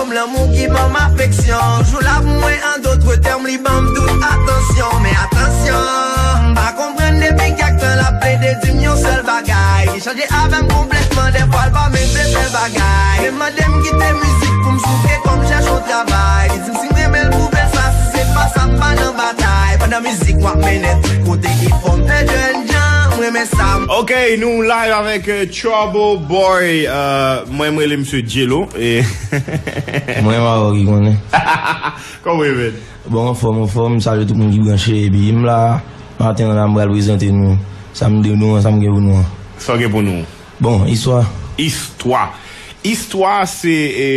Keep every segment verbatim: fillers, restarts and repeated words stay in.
Lanmou ki ban m afeksyon, toujou la pou mwen, an dòt tèm, li ban m tout atansyon. Men atansyon, m pa konprann depi kèk tan l ap plede di m yon sèl bagay. Li chanje avè m konplètman, dèfwa l pa menm vle fè bagay. Li mande m kite mizik pou m soufle kòm chèche yon travay. Li di m si m renmen l pwouve l sa, si se pa sa m pa nan batay. Pandan mizik m ap mennen tout kote, efò m fè jènjan, m renmen sa m. Ok, nou live avèk euh, Trouble Boy. Euh, mwen, mwen rele Msye Jello. E Mwen, Mawo ki konnen. Kòman w ye, man? Bon, anfòm, anfòm, m salye tout moun ki branche, epi m la, maten an la, m pral prezante nou sa m de nou an, sa m gen pou nou an. Sa w gen pou nou? Bon, istwa. Istwa. Istwa, se, e,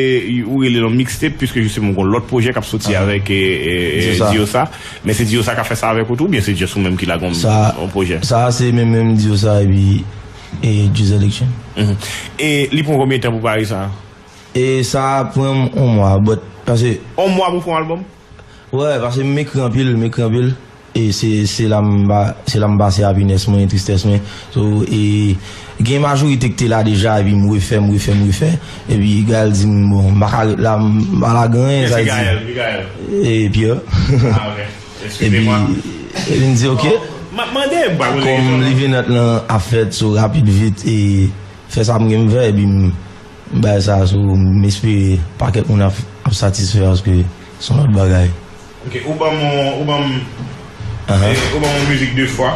ou rele l yon mixtape, piske jisteman, w gon lòt pwojè k ap soti avèk, e, e, e, Diosa. Men se Diosa k ap fè sa avèk ou tou, oubyen se just ou menm ki lage yon, yon pwojè? Sa, se menm, menm Diosa, epi, e, Djuselection. Mhm. E li pran konbyen tan pou pare sa? E sa pran m yon mwa, but, paske yon mwa pou fè yon albòm? Wè, paske m ekri anpil, m ekri anpil. E se, se la m ba, se la m pase happiness mwen, tristès mwen. So, e gen majorite ki te la deja, epi m refè, m refè, m refè. Epi Gaël di m, bon, m pa ka ret la, m pa lage anyen, sa di. Gaël, ki Gaël? E Pierre. Ah, ok. Epi, epi m di, ok. M ap mande, m pa konnen. Kòm Live Night lan ap fèt, so, rapid, vit, e fè sa m gen m fè, epi m bay sa, so, m espere pakèt moun ap, ap satisfè, paske se yon lòt bagay. Ok, ou ban m, ou ban m, eh, ou ban m yon mizik de fwa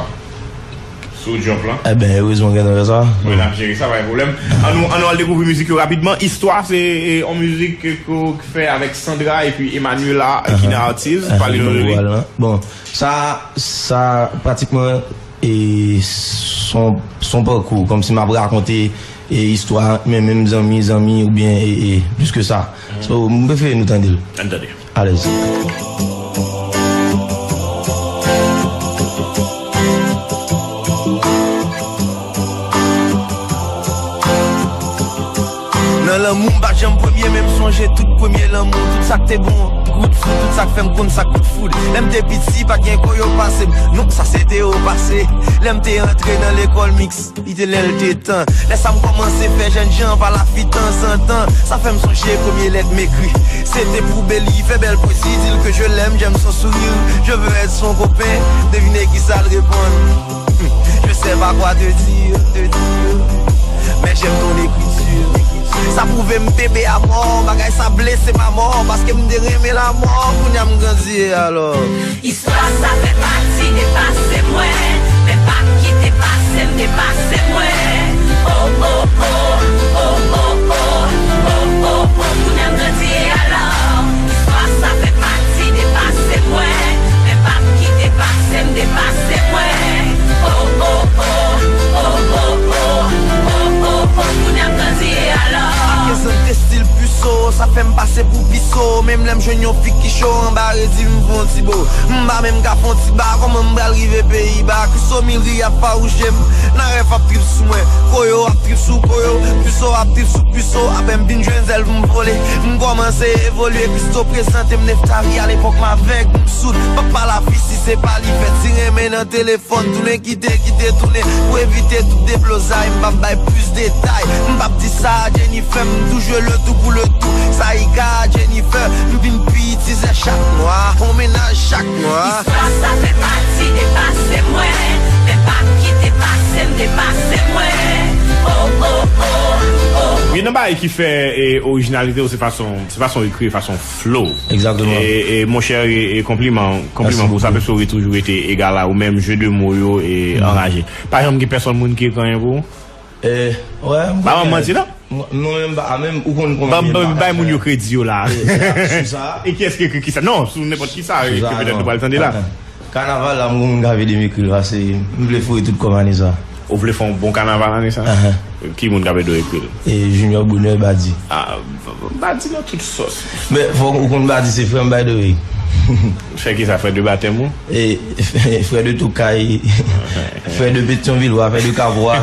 sou Jump lan. Eben, erezman w gentan fè sa. Wi, n ap jere sa, pa gen pwoblèm. An nou, an nou al dekouvri mizik yo rapidman. Istwa, se, eh, yon mizik ke, ke w fè avèk Sandra epi Emmanuela, ki nan Artiz. Pale nou de li. Bon, sa, sa, pratikman, e s on, s on pakou, kòmsi m ap rakonte, e, istwa ant men menm zanmi, zanmi, oubyen, e, e, plis ke sa. So, m prefere nou tande l. Ann tande. Alèz. Nan lanmou, m pa t janm premye, men m sonje tout premye lanmou. Tout sa k te bon, gout sou, tout sa k fè m konn sa k kout foud. Lè m te piti, pa t gen koyo pase m. Non, sa se te o pase. Lè m te antre nan lekòl miks, li te lè l te tan. Lè sa m kòmanse fè jènjan pa lafi tanzantan. Sa fè m sonje premye lèt m ekri. Se te pou Beli, fè bèl pwezi, di l ke je l'aime, j'aime son sourire, je veux être son copain. Devine kisa l reponn. Hmm, je sais pas quoi te dire, te dire. Mais j'aime ton écriture. Sa pwouve m bebe amò, bagay sa blese m amò, paske m te renmen lanmò, kounye a m grandi e alò. Istwa sa fè pati de pase mwen, men pa kite pase m depase mwen. Oh, oh, oh, oh, oh, oh, oh, oh, oh, kounye a m grandi e alò. Istwa sa fè pati de pase mwen, men pa kite pase m depase mwen. Oh, oh, oh, oh, oh, oh, oh, oh, oh, kounye a m grandi e alò. Prezante stil Piso, sa fè m pase pou Piso. Menm lè m jwenn yon fi ki cho anba redi, m fè yon ti bo. M pa menm ka fè yon ti ba, kòman m pral rive Peyiba? Kriso Milri ap fawouche m, Narèf ap trip sou mwen, Koyo ap trip sou Koyo, Piso ap trip sou Piso. Apèn m vin jwenn zèl pou m vole, m kòmanse evolye. Kriso prezante m Neftari, alepòk m avèg, m soud. Papa lafi, si se pa li fè ti renmen nan telefòn, tounen kite, kite tounen. Pou evite tout deblozay, m p ap bay plis detay. M p ap di sa a Jennifer, m tou jwe le tou pou le tou. Sa i ka a Jennifer, m vin pi itizè chak mwa. On mennaj chak mwa. Istwa sa fè pati de pase mwen, men pa kite pase m depase mwen. Oh, oh, oh, oh. Gen nan bagay ki fè, e, orijinalite w, se fason, se fason w ekri, fason flow. Egzakteman. E, e, monchè, e, e, konpliman, konpliman pou sa, paske w toujou rete egal a ou menm, jeu de mots yo, e, anraje. Pa janm gen pèsonn moun ki ekri anyen pou ou? E, wè, m pa ban m manti, non? Non, menm pa, menm, ou konn kòman m ye, m pa ka fè. Bay moun yo kredi yo la. E, sou sa. E kiyès ki ekri kisa? Non, sou nenpòt kisa, e, ke petèt nou pral tande la. Kanaval la, m gon moun k ap ede m ekri l, paske m vle foure tout kòb ane sa. Ou vle fè yon bon kanaval ane sa? Ki moun k ap ede w ekri l? E Junior Bonheur, Badi. Ah, Badi nan tout sòs. Men, fòk ou konn Badi se frè m, by the way. Frè kisa? Frè de batèm ou? E, frè de Tokay, frè de Petyonvil, frè de Kavwa.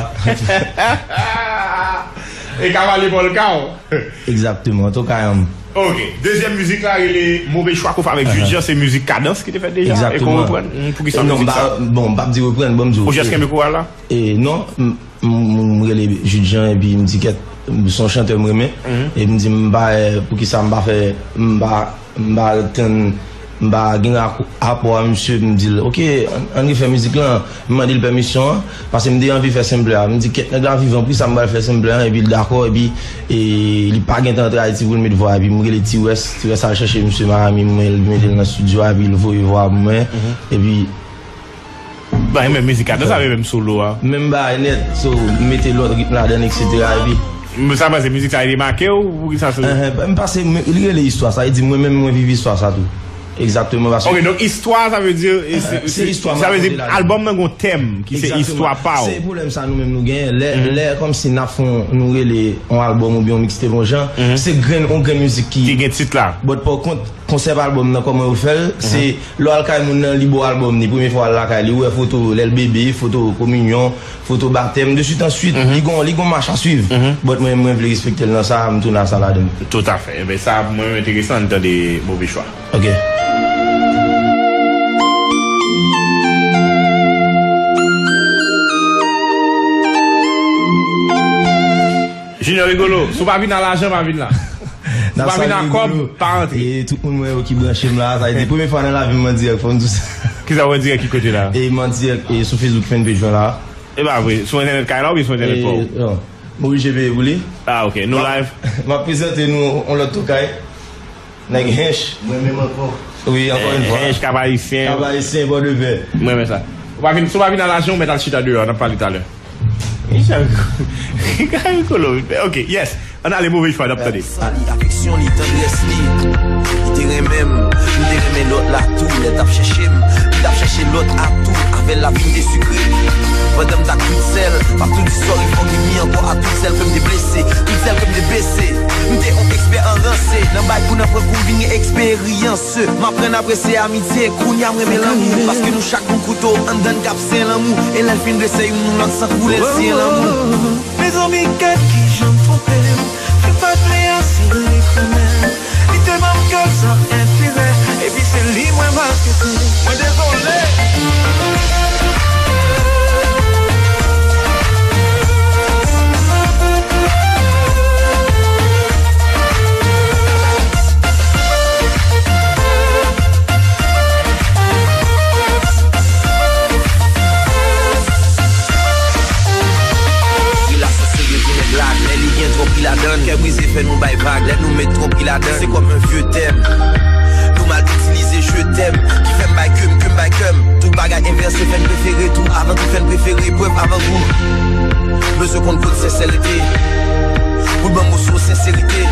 E Kavalye Pòlka w? Egzakteman, Tokay an m. Ok. Dezyèm mizik la rele Move Chwa, ko fè avèk Judjan, se mizik Kadans ki te fèt deja. Egzakteman. E ko reprann? Poukisa mizik sa? Non, m pa, bon, m p ap di reprann, ban m di w. Ou jis kenbe koral la? E non, m, m, m rele Judjan epi m di kèt, Se yon chantè m renmen. E m di m pa, eh, poukisa m pa fè, m pa, m pa tann, m pa gen rap-, rapò a misye, m di l, "Ok, ann, ann refè mizik lan." M mande l pèmisyon an, paske m te anvi fè sample a. M di, "Kèt, nèg la vivan, poukisa m pral fè sample an?" Epi l dakò, epi, e, li pa gentan antre Ayiti pou l met vwa, epi m rele T-West, T-West al chèche misye Miami, mwen, l mete l nan estidyo a, epi l voye vwa pou mwen. Epi, Bay menm mizik la, dan sa menm solo a. Menm bagay nèt, so, mete lòt ritm ladan, et cetera, epi Men sa, panse mizik sa, li make w, pou ki sa, se Enhen, m pase, m, li rele istwa sa, e di mwen menm, mwen viv istwa sa tou. Egzakteman, paske Ok, donk istwa, sa vle di, e, se, se se, istwa m sa vle di, rakonte ladan. Albòm nan gon tèm ki se Egzakteman. Istwa pa w. Se pwoblèm sa nou menm nou genyen. Lè, lè kòmsi n ap fè yon, nou rele yon albòm oubyen yon mixtape yon jan, se grenn, yon grenn mizik ki Ki gen tit la. But pa kont, konsèp albòm nan, kòman yo fè l, se lè w al kay moun nan, li ba w albòm ni, premye fwa w al lakay li, ou wè foto lè l bebe, foto kominyon, foto batèm, de suite en suite, li gon, li gon mach a swiv. But mwen, mwen vle respekte l nan sa, m tounen a sa ladan. Tout à fait. Enben, sa, mwen, enteresan, ann tande Move Chwa. Ok. Junior Rigolo, si w pa vin a lajan, pa vin la. Si w pa vin a kòb, pa antre. E tout moun mwen yo ki branche m la, sa a ete premye fwa nan lavi m, m an dirèk, fò m di w sa. Kisa w an dirèk ki kote la? E m an dirèk, e sou Facebook fanpage mwen la. E pa vre, sou entènèt kay la oubyen sou entènèt pa w? E, non. M oblije peye pou li. Ah, ok. Nou live. M ap prezante nou yon lòt tokay. Nèg Hench. Mwen menm ankò. Wi, ankò yon fwa. Hench, Kap Ayisyen. Kap Ayisyen, Pòdepè. Mwen renmen sa. Ou pa vin, si w pa vin a lajan, ou mèt al chita deyò, n ap pale talè. Gade kolo, ok, yes. Ann ale, Move Chwa, n ap tande. Sa li, afeksyon li, tandrès li. Li te renmen m, m te renmen lòt la tou. Lè t ap chèche m, m t ap chèche lòt atou. Avè l, lavi m te sikre. Pandan m t ak tout sèl, m ap tou di sorry, forgive me ankò a tout sèl ke m te blese, tout sèl ke m te bese. M te yon ekspè an ranse, nan bay kou nan pran kou vin gen eksperyans. M aprann apresye amitye, kounye a m renmen lanmou. Paske nou chak gon kouto anndan n k ap sen lanmou. E lè l fin blese youn, yon lòt san koule l siyen lanmou. Mezanmi, kèt ki janm twonpe m. Fim pa t vle ase li kanmenm. Li te ban m kè l san enterè. Epi se li mwen maltrete. Mwen dezole. Relasyon serye tounen blag, men li gen twonpri ladan l. Kè brize fè nou bay vag, lè nou met twonpri ladan l. Se kòm yon vye tèm. Nou mal itilize je t'aime, ki fè m bay kè m, kè m bay kè m. Tout bagay envèse, fè n prefere tou, avan tou fè n prefere prèv avan gou. Bezwen konn kote sensète. Pou l ban m moso senserite.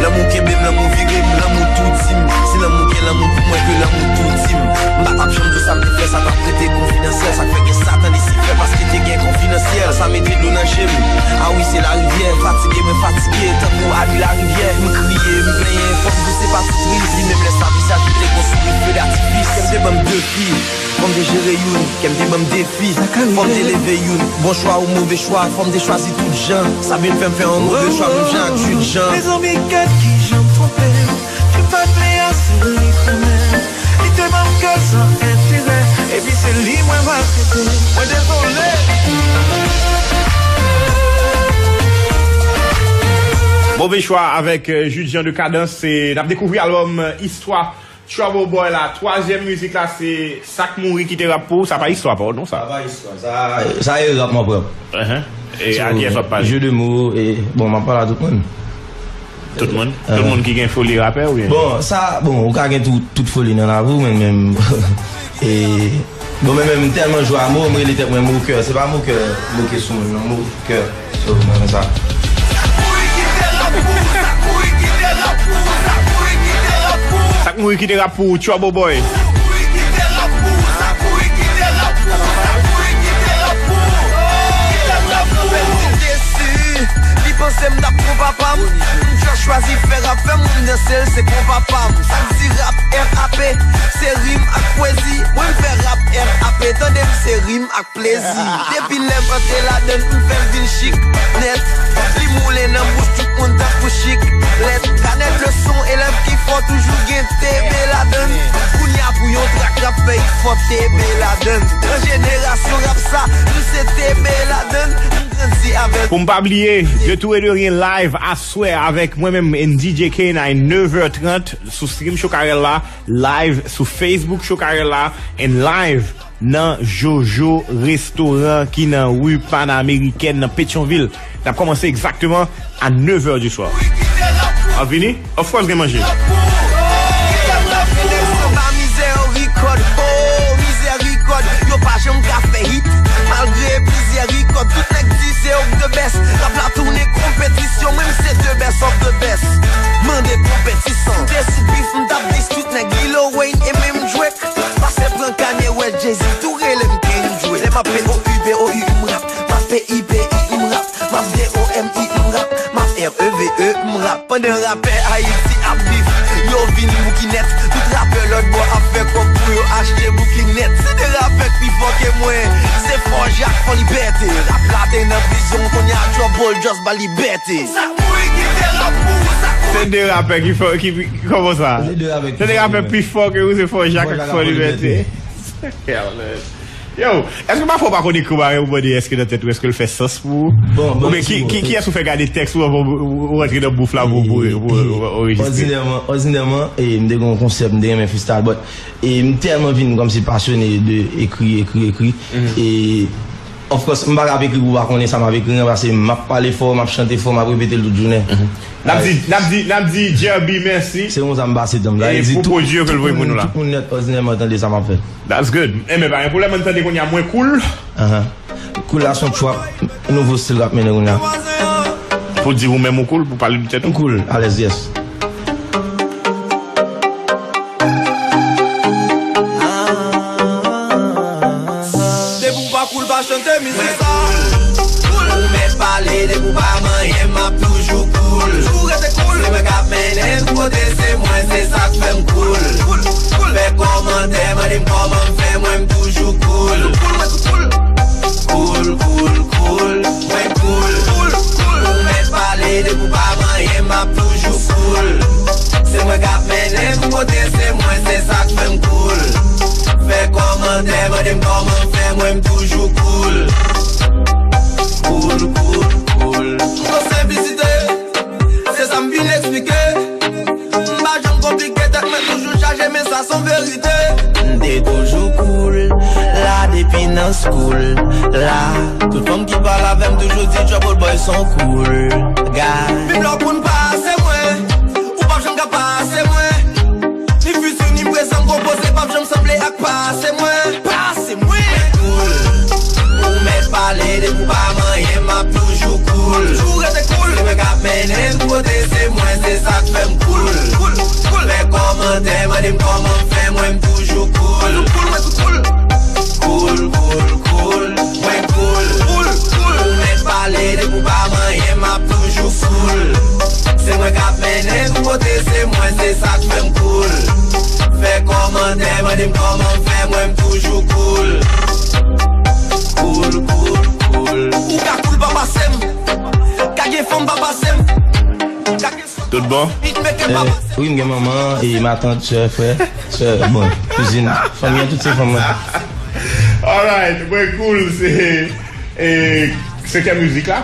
Lanmou kenbe m, lanmou vire m, lanmou tou di m. Si lanmou gen lanmou pou mwen, ke lanmou tou di m. M pa t ap janm di w sa m te fè, sa t ap rete konfidansyèl. Sa k fè gen Satan Lisifè, paske te gen konfidansyèl. Sa mete dlo nan je m. A wi, se larivyè. Fatige, mwen fatige, tankou abi larivyè. M kriye, m plenyen, fò m di w se pa ti kriz. Li menm lè sa visaj li te gon souri feu d'artifice. Kè m te ban m defi. Fò m te jere youn, kè m te ban m defi. Fò m te leve youn. Bon chwa ou move chwa, fò m te chwazi tout jan. Sa vin fè m fè yon move chwa, menm jan ak Jude Jean. Mezanmi, kèt ki janm twonpe m. Fim pa t vle ase li kanmenm. Li te ban m kè l san enterè. Epi se li mwen maltrete. Mwen dezole. Move chwa avèk, euh, Jude Jean de Cadence. Se, n ap dekouvri albòm, euh, Istwa Trouble Boy la, twazyèm mizik la, se Sa k mouri kite rap pou ou. Sa pa istwa pa w, non, sa? Sa pa istwa. Sa, sa e rap mwen pran. Enhen. E a kiyès w ap pale? Jeu de mots, e, bon, m ap pale a tout moun. Tout moun? Tout moun ki gen foli rapè, oubyen? Bon, sa, bon, ou ka gen tout, tout foli nan lavi w, men, men, e, bon, men, men, m tèlman jwe a mo, m rele tèt mwen mokè. Se pa mokè, moke sou moun, non, mokè. So, mwen renmen sa. Sa k mouri kite rap pou ou, Trouble Boy. Desi, li panse m t ap pran papa m. M just chwazi fè rap, fè moun danse l, se konpa pa m. Sa k di rap, R A P, se rim ak pwezi. Mwen m fè rap, R A P, tande m, se rim ak plezi. Depi lè m antre ladann, m fè l vin chik nèt. Li moule nan bouch tout moun tankou chik lèt. Kanèt leson, elèv ki fò toujou gen T B ladann. Kounye a pou yon trak k ap fè T B ladann. Nan jenerasyon rap sa, nou se T B ladann. M grandi avè l. Pou m pa bliye, de tou e de gen live aswè avèk mwen menm and D J K nine, nèv è trant sou stream Chokarella, live sou Facebook Chokarella, and live nan Jojo Restoran ki nan ri Panameriken nan Petyonvil. N ap kòmanse egzakteman a nèv è di swa. W ap vini? Of course, gen manje. Anba mizè yo rikòd, oh, mizè rikòd. Yo pa janm ka fè hit, malgre plizyè rikòd. Tout nèg di se yo k the best. Rap la tounen konpetisyon, mwen m se the best of the best. Mande konpetisan. M te sou bif, m t ap dis tout nèg Lil Wayne e menm Drake. Pase pran Kanye West, Jay-Z, tou rele m Kendrick. Lè m ap P O U, P O U, m rap. M ap P I, P I, m rap. M ap D O M I, m rap. M ap R E V E, m rap. Pandan rapè Ayiti ap bif, yo vin bouki nèt. Tout rapè lòt bò ap fè kòb pou yo achte bouki nèt. Se de rapè k pi fò ke mwen. Se Fò Jak, Fò Libète. Rap la te nan prizon, kounye a Trouble Just ba libète. Sa kouri kite rap pou ou, sa kouri. Se de rapè ki fò, ki, kòman sa? Se de rapè ki fò, wi. Se de rapè pi fò ke ou, se Fò Jak ak Fò Libète. Yeah, man. Yo, èske pafwa w pa konn ekri bagay ou mande èske nan tèt ou, èske l fè sans pou ou? Bon, bon, oubyen ki, ki, kiyès ou fè gade tèks ou anvan ou, ou rantre nan bouf la pou, pou, pou, pou, pou anrejistre? Òdinèman, òdinèman, e, m te gen yon konsèp, m te renmen freestyle, but, e, m tèlman vin kòmsi pasyone de ekri, ekri, ekri, e, of course, m pa ka ap ekri pou w pa konnen sa m ap ekri an, paske m ap pale fò, m ap chante fò, m ap repete l tout jounen. N ap di, n ap di, n ap di Jerby mèsi. Se konsa m pase tan m la. E pou pwodui yo ke l voye pou nou la. Tout moun nèt òdinèman tande sa m ap fè. That's good. Enben, pa gen pwoblèm, ann tande kounye a Mwen Cool. Aha. Cool la se yon trap, nouvo stil k ap mennen kounye a. Pou di ou menm ou cool, pou pale de tèt ou. M cool, alèz, yes. Depi w pa cool, pa chante mizik sa. Cool. Ou mèt pale, depi w pa manyen, m ap toujou cool. Toujou rete cool. Se mwen k ap mennen n kote, se mwen, se sa k fè m cool. Cool, cool. Fè kòmantè, mande m kòman m fè, mwen m toujou cool. Cool, mwen tou cool. Cool, cool, cool. Mwen cool. Cool, cool. Ou mèt pale, depi w pa manyen, m ap toujou cool. Se mwen k ap mennen n kote, se mwen, se sa k fè m cool. Fè kòmantè, mande m kòman m fè, mwen m toujou cool. Cool, cool, cool. Mwen senplisite, se sa m vin eksplike. M pa janm konplike, tèt mwen toujou chaje, men sa se yon verite. M te toujou cool, la depi nan school la. Tout fanm ki pale avè m toujou di Trouble Boy se yon cool guy. Vin lò pou n pase mwen, ou p ap janm ka pase mwen. Ni fiti ni prezan m konpoze p ap janm sanble ak pase mwen. Pase mwen. Cool. Ou mèt pale, depi w pa manyen, m ap toujou cool. Toujou rete cool. Se mwen k ap mennen n kote, se mwen, se sa k fè m cool. Cool, cool. Fè kòmantè, mande m kòman m fè, mwen m toujou cool. Mwen tou cool, mwen tou cool. Cool, cool, cool. Mwen cool. Cool, cool. Ou mèt pale, depi w pa manyen, m ap toujou cool. Se mwen k ap mennen n kote, se mwen, se sa k fè m cool. Fè kòmantè, mande m kòman m fè, mwen m toujou cool. Cool, cool, cool. Ou ka cool pa pase m. Ka gen fanm pa pase m. Ka gen... Tout bon? Beatmaker pa pase m. Wi, m gen manman, e matant, sè, frè, sè, bon, kouzin, fanmi an, tout se fanm mwen. Alright, mwen cool, se, e, sektè mizik la.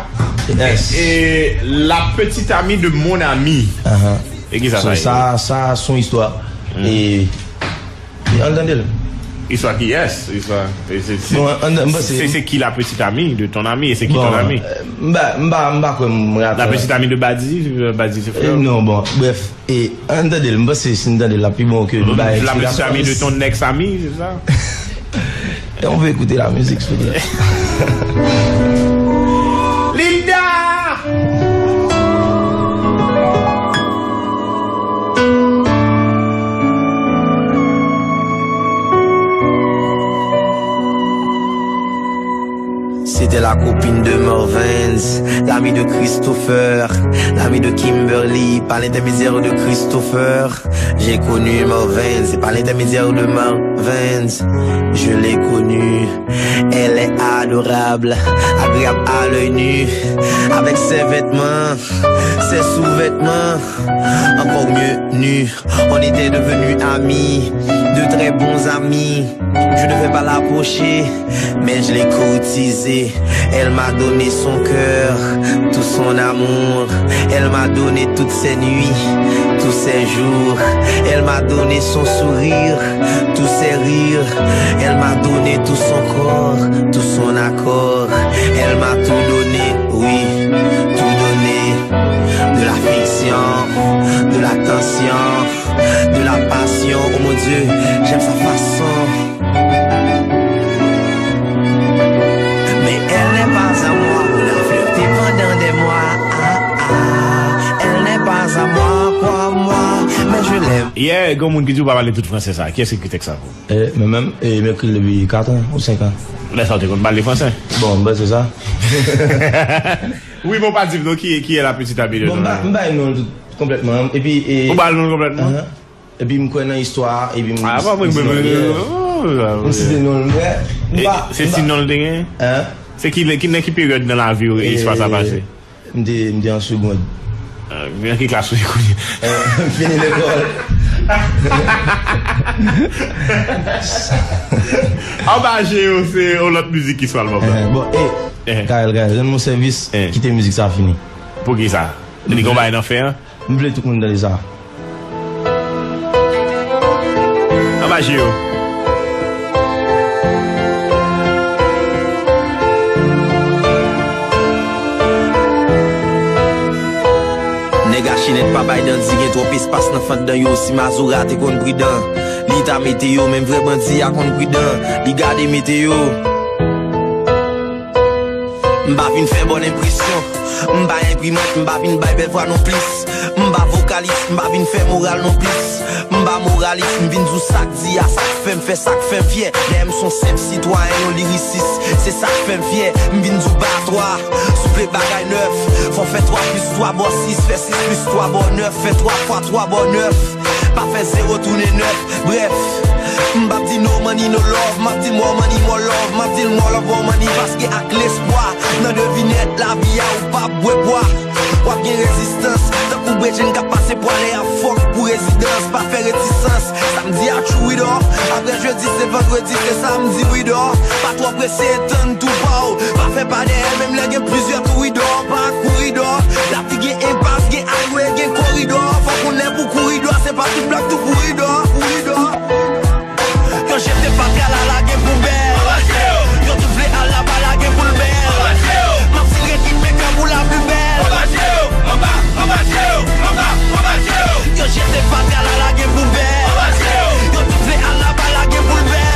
Yes. E, e la petite amie de mon ami. Ahan. E ki sa sa ye? Sa, sa se yon istwa. E, e ann tande l. Istwa kiyès? Istwa, e se, se, bon, ann, ann, se, se ki la petite amie de ton ami? E se ki ton ami? Bon, e, m pa, m pa, m pa kwè m rapè. La petite amie de Badi, Badi se frè w? E non, bon, bref. E ann tande l, m panse si n tande l, l ap pi bon ke nou bay eksplikasyon. La petite amie de ton ex ami, se sa? E on veut écouter la musique, s'il vous plaît. Linda! C'était la copine de Marvens, l'ami de Christopher, l'ami de Kimberly, par l'intermédiaire de Christopher. J'ai connu Marvens, c'est par l'intermédiaire de Marvens. Je l'ai connue. Elle est adorable, agréable à l'œil nu. Avec ses vêtements, ses Sous-vêtements, encore mieux nus. On était devenus amis, de très bons amis. Je ne vais pas l'approcher, mais je l'ai courtisée. Elle m'a donné son cœur, tout son amour. Elle m'a donné toutes ses nuits, tous ses jours. Elle m'a donné son sourire, tous ses rires. Elle m'a donné tout son corps, tout son accord. Elle m'a tout donné, oui, tout donné. De l'affection, de l'attention, de la passion. Oh mon Dieu, j'aime sa façon. Mais elle n'est pas à moi, on a flirté pendant des mois. Ah, ah, elle n'est pas à moi, crois-moi, mais je l'aime. Yeah, gon moun ki di w pa pale tout fransè sa. Kiyès ki ekri tèks sa pou ou? Eh, mwen menm, eh, m ekri l depi kat an ou senk an. Lè sa w te konn pale fransè? Bon, m panse sa. Wi, bon, pa di m non, ki, qui est la petite amie de Bon, m ba, m ba non l tout konplètman. Epi, eh, Ou ba l non l konplètman? Ahan. Epi m kwè nan istwa a, epi m Ah, pa mwen, m site non l, yeah. M site non l, m kwè. M E pa, se m pa ti non l te gen? Hein? Se ki, ki, nan ki peryòd nan lavi w istwa sa pase? M te, m te an segond. Ah, nan ki klas ou ye kounye? Eh, m fini lekòl. Anba je yo, se yon lòt mizik ki sou albòm nan. Eh, bon, eh, Eh. Gaël, Gaël, rann mwen sèvis, Eh. kite mizik sa fini. Poukisa? Li gon bagay nan fen an? M vle tout moun tande sa. Anba je yo. Nèg a chenèt pa bay dandi, gen twòp espas nan fanndan yo. Si Mazora te konn pridan, li ta mete yo. Menm vrè bandi a konn pridan, li gade meteyo. M pa vin fè bòn enpresyon, m pa enprimant, m pa vin bay bèl vwa non plis. M pa vokalis, m pa vin fè moral non plis. M pa moralis, m vin di w sa k di a, sa k fè m fè, sa k fè m fyè. Dèyè m s on senp sitwayen, yon lirisis, se sa k fè m fyè. M vin di w batwa, souple bagay nèf. Fò fè twa plis twa ba w sis, fè sis plis twa ba w nèf, fè twa fwa twa ba w nèf. Pa fè zewo tounen nèf. Brèf, m p ap di no money, no love, m ap di more money, more love, m ap di l more love, more money, paske ak lespwa, nan devinèt lavi a, ou p ap bwè bwa. W ap gen rezistans, tankou bredjenn k ap pase pwale a fòk pou rezidans, pa fè retisans. Samdi a true wi dò, apre jedi se vandredi, se samdi wi dò. Pa twò prese tann tou pa w, pa fè pa dèyè, menm lè gen plizyè tou wi dò, pa kouri dò. Lavi gen enpas, gen highway, gen koridò, fò konnen pou kouri dò, se pa tout blòk tou kouri dò, kouri dò. Yo jete fatra la lage poubèl. Yo tout vle al laba lage pou l bèl. M ap file ritm meka pou la pli bèl. Yo jete fatra la lage poubèl. Yo tout vle al laba lage pou l bèl.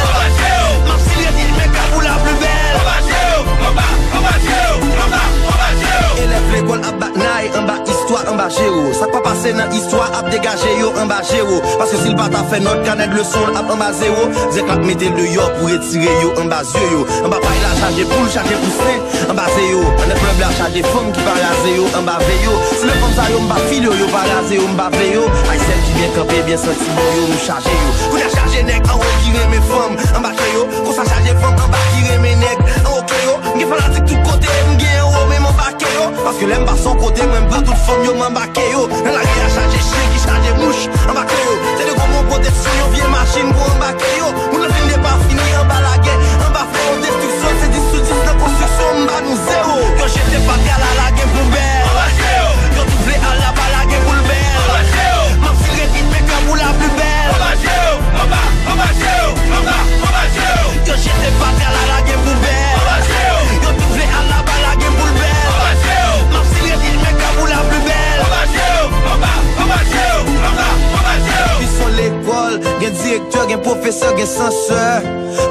M ap file ritm meka pou la pli bèl. Elèv lekòl ap bat nay anba istwa anba jewo. Sa k pa pase nan istwa ap degaje yo anba jewo. Paske si l pa ta fè nòt, kanèt leson l ap anba zewo. Zèk l ap mete l deyò pou retire yo anba zye yo. Anba pay la chaje poul, chaje pousen anba ze yo. Anndan klèb la chaje fanm ki pa raze yo anba ve yo. Si lè fanm sa yo m pa file yo, yo pa raze yo, m pa vle yo. Ayisyen ki byen kanpe, byen santi bon yo, m chaje yo. Kounye a chaje nèg anwo ki renmen fanm anba ke yo. Konsa chaje fanm anba ki renmen nèg anwo ke yo. M gen fanatik tout kote, m gen anwo menm anba ke yo. Paske lè m pase yon kote, mwen m pran tout fanm yo, m anba ke yo. Nan lari a chaje chen ki chaje mouch anba ke yo. Se de gwo bon pwoteksyon, yon vye machin pou anba ke yo. Moun nan fin depafini anba lagè, anba flewo destriksyon. Se dis sou dis nan konstriksyon, m ba nou zewo. Yo jete fatra la lage poubèl. Yo tout vle al laba lage pou l bèl. M ap file ritm meka pou la pli bèl. Yo jete fatra la lage poubèl. Yo tout vle al laba lage pou l bèl. M ap file ritm meka pou la pli bèl. Anba je yo, anba, anba je yo, anba, anba je yo. Pi s on lekòl, gen direktè, gen pwofesè, gen sansè.